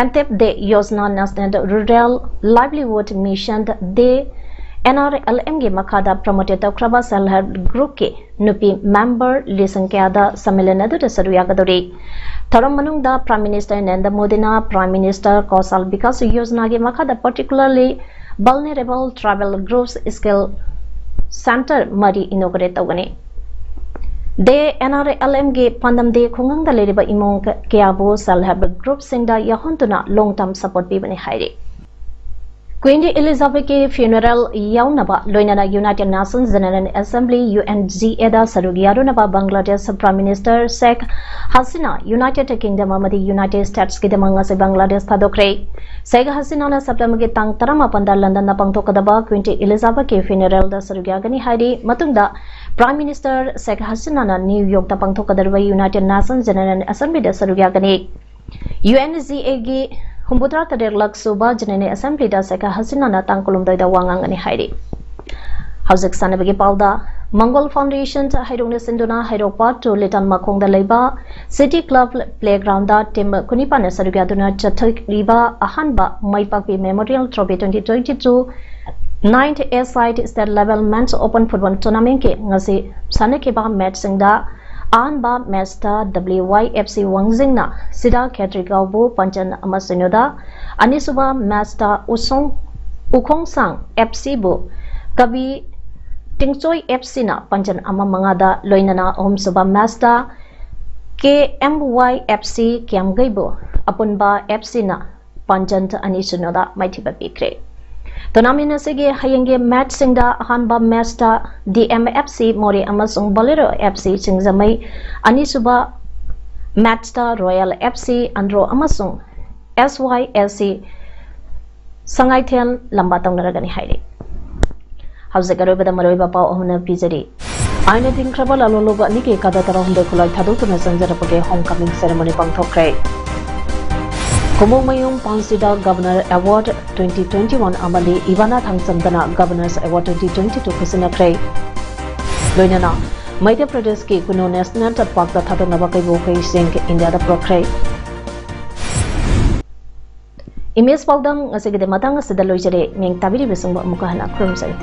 ꯑꯟꯇꯣꯗꯌ Yojana National Rural Livelihood Mission ꯗꯦ, NRLMꯒꯤ ꯃꯈꯥꯗ promoted ꯇꯧꯈ꯭ꯔꯕ Self Help Groupꯀꯤ ꯅꯨꯄꯤ member ꯂꯤꯁꯤꯡ ꯀꯌꯥꯗ ꯁꯝꯃꯦꯂꯟ ꯑꯗꯨꯗ ꯁꯔꯨꯛ ꯌꯥꯒꯗꯧꯔꯤ꯫ ꯊꯧꯔꯝ ꯃꯅꯨꯡꯗ ꯄ꯭ꯔꯥꯏꯝ ꯃꯤꯅꯤꯁꯇꯔ ꯅꯔꯦꯟꯗ꯭ꯔ ꯃꯣꯗꯤꯅ ꯄ꯭ꯔꯥꯏꯝ ꯃꯤꯅꯤꯁꯇꯔ ꯀꯧꯁꯜ ꯕꯤꯀꯥꯁ ꯌꯣꯖꯅꯥꯒꯤ ꯃꯈꯥꯗ particularly vulnerable tribal groups skill centre ꯃꯔꯤ inaugurate ꯇꯧꯒꯅꯤ꯫ ꯗꯦ, NRLMꯒꯤ ꯄꯥꯟꯗꯝꯗꯤ ꯈꯨꯡꯒꯪꯗ ꯂꯩꯔꯤꯕ ꯏꯃꯨꯡ ꯀꯌꯥꯕꯨ Self Help Groupꯁꯤꯡꯗ ꯌꯥꯎꯍꯟꯗꯨꯅ long term support ꯄꯤꯕꯅꯤ ꯍꯥꯏꯔꯤ꯫ Queen Elizabeth ꯀꯤ funeral ꯌꯥꯎꯅꯕ ꯂꯣꯏꯅꯅ United Nations General Assembly, U N G A ꯗ ꯁꯔꯨꯛ ꯌꯥꯔꯨꯅꯕ Bangladesh Prime Minister Sheikh Hasina United Kingdom ꯑꯃꯗꯤ United States ꯀꯤꯗꯃꯛ ꯉꯁꯤ ꯕꯪꯒ꯭ꯂꯥꯗꯦꯁ ꯊꯥꯗꯣꯛꯈ꯭ꯔꯦ꯫ ꯁꯦꯈ ꯍꯁꯤꯅꯥꯅ ꯁꯦꯞꯇꯦꯝꯕꯔꯒꯤ ꯇꯥꯡ ꯇꯔꯥꯃꯥꯄꯟꯗ ꯂꯟꯗꯟꯗ ꯄꯥꯡꯊꯣꯛꯀꯗꯕ Queen Elizabeth ꯀꯤ funeral ꯗ ꯁꯔꯨꯛ ꯌꯥꯒꯅꯤ ꯍꯥꯏꯔꯤ꯫ ꯃꯇꯨꯡꯗ Prime Minister ꯁꯦꯈ ꯍꯁꯤꯅꯥꯅ ꯅ꯭ꯌꯨ ꯌꯣꯔꯛꯇ ꯄꯥꯡꯊꯣꯛꯀꯗꯧꯔꯤꯕ United Nations General Assembly ꯗ ꯁꯔꯨꯛ ꯌꯥꯒꯅꯤ꯫ U N G A ꯒꯤ ꯍꯨꯝꯐꯨꯇꯔꯥ ꯇꯔꯦꯠ ꯂꯛ ꯁꯨꯕ General Assembly ꯗ ꯁꯦꯈ ꯍꯁꯤꯅꯥꯅ ꯇꯥꯡ ꯀꯨꯟꯍꯨꯝꯗꯣꯏꯗ ꯋꯥ ꯉꯥꯡꯒꯅꯤ ꯍꯥꯏꯔꯤ꯫ ꯍꯧꯖꯤꯛ ꯁꯥꯟꯅꯕꯒꯤ ꯄꯥꯎꯗ, ꯃꯪꯒꯣꯜ Foundation ꯍꯩꯔꯣꯛꯅ ꯁꯤꯟꯗꯨꯅ ꯍꯩꯔꯣꯛ Park to Little ꯃꯈꯣꯡꯗ ꯂꯩꯕ City Club Playground ꯗ team ꯀꯨꯟꯅꯤꯄꯥꯟꯅ ꯁꯔꯨꯛ ꯌꯥꯗꯨꯅ ꯆꯠꯊꯔꯤꯕ ꯑꯍꯥꯟꯕ ꯃꯥꯏ ꯄꯥꯛꯄꯤ Memorial Trophy twenty twenty-two ninth A Side State Level Men's Open Football Tournament ꯀꯤ ꯉꯁꯤ ꯁꯥꯟꯅꯈꯤꯕ match ꯁꯤꯡꯗ ꯑꯍꯥꯟꯕ match ꯇ W Y F C ꯋꯥꯡꯖꯤꯡꯅ ꯁꯤꯗꯥ ꯈꯦꯇ꯭ꯔꯤꯒꯥꯎꯕꯨ ꯄꯥꯟꯖꯟ ꯑꯃ ꯁꯤꯅꯣꯗ, ꯑꯅꯤꯁꯨꯕ match ꯇ ꯎꯁꯣꯡ, ꯎꯈꯣꯡꯁꯥꯡ F C ꯕꯨ ꯀꯕꯤ ꯇꯤꯡꯆꯣꯏ F C ꯅ ꯄꯥꯟꯖꯟ ꯑꯃ ꯃꯉꯥꯗ, ꯂꯣꯏꯅꯅ ꯑꯍꯨꯝꯁꯨꯕ match ꯇ K M Y F C ꯀꯤꯌꯥꯝꯒꯩꯕꯨ ꯑꯄꯨꯟꯕ F C ꯅ ꯄꯥꯟꯖꯟ ꯑꯅꯤ ꯁꯤꯅꯣꯗ ꯃꯥꯏꯊꯤꯕ ꯄꯤꯈ꯭ꯔꯦ꯫ Tournament ꯑꯁꯤꯒꯤ ꯍꯌꯦꯡꯒꯤ match ꯁꯤꯡꯗ ꯑꯍꯥꯟꯕ match ꯇ D M F C ꯃꯣꯔꯦ ꯑꯃꯁꯨꯡ Bolero F C ꯁꯤꯡꯖꯃꯩ, ꯑꯅꯤꯁꯨꯕ match ꯇ Royal F C ꯑꯟꯗ꯭ꯔꯣ ꯑꯃꯁꯨꯡ S Y S C Sangaithel ꯂꯝꯕꯥ ꯇꯧꯅꯔꯒꯅꯤ ꯍꯥꯏꯔꯤ꯫ ꯍꯧꯖꯤꯛ ꯑꯔꯣꯏꯕꯗ ꯃꯔꯨꯑꯣꯏꯕ ꯄꯥꯎ ꯑꯍꯨꯝꯅ ꯄꯤꯖꯔꯤ꯫ ꯑꯥꯏꯟꯅ ꯊꯤꯡꯈ꯭ꯔꯕ ꯂꯥꯂꯣꯟꯂꯨꯕ ꯑꯅꯤꯒꯤ ꯀꯥꯗ ꯇꯔꯥꯍꯨꯝꯗꯣꯏ ꯈꯨꯠꯂꯥꯏ ꯊꯥꯗꯣꯛꯇꯨꯅ ꯆꯪꯖꯔꯛꯄꯒꯤ homecoming ceremony ꯄꯥꯡꯊꯣꯛꯈ꯭ꯔꯦ꯫ ꯀꯨꯃꯣꯡꯃꯌꯨꯝ ꯄꯥꯟꯁꯤꯗ Governor Award twenty twenty-one ꯑꯃꯗꯤ ꯏꯕꯥꯅꯥ ꯊꯥꯡꯆꯝꯗꯅ Governor's Award twenty twenty-two ꯈꯨꯠꯁꯤꯟꯅꯈ꯭ꯔꯦ꯫ ꯂꯣꯏꯅꯅ ꯃꯙ꯭ꯌ ꯄ꯭ꯔꯗꯦꯁꯀꯤ ꯀꯨꯅꯣ National Park ꯇ ꯊꯥꯗꯣꯛꯅꯕ ꯀꯩꯕꯨ ꯀꯩꯁꯤꯡ ꯏꯟꯗꯤꯌꯥꯗ ꯄꯨꯔꯛꯈ꯭ꯔꯦ꯫ Image ꯄꯥꯎꯗꯝ ꯉꯁꯤꯒꯤꯗꯤ ꯃꯇꯥꯡ ꯑꯁꯤꯗ ꯂꯣꯏꯖꯔꯦ꯫ ꯃꯤꯡ ꯇꯥꯕꯤꯔꯤꯕꯁꯤꯡꯕꯨ ꯑꯃꯨꯛꯀ ꯍꯟꯅ ꯈꯨꯔꯨꯝꯖꯔꯤ꯫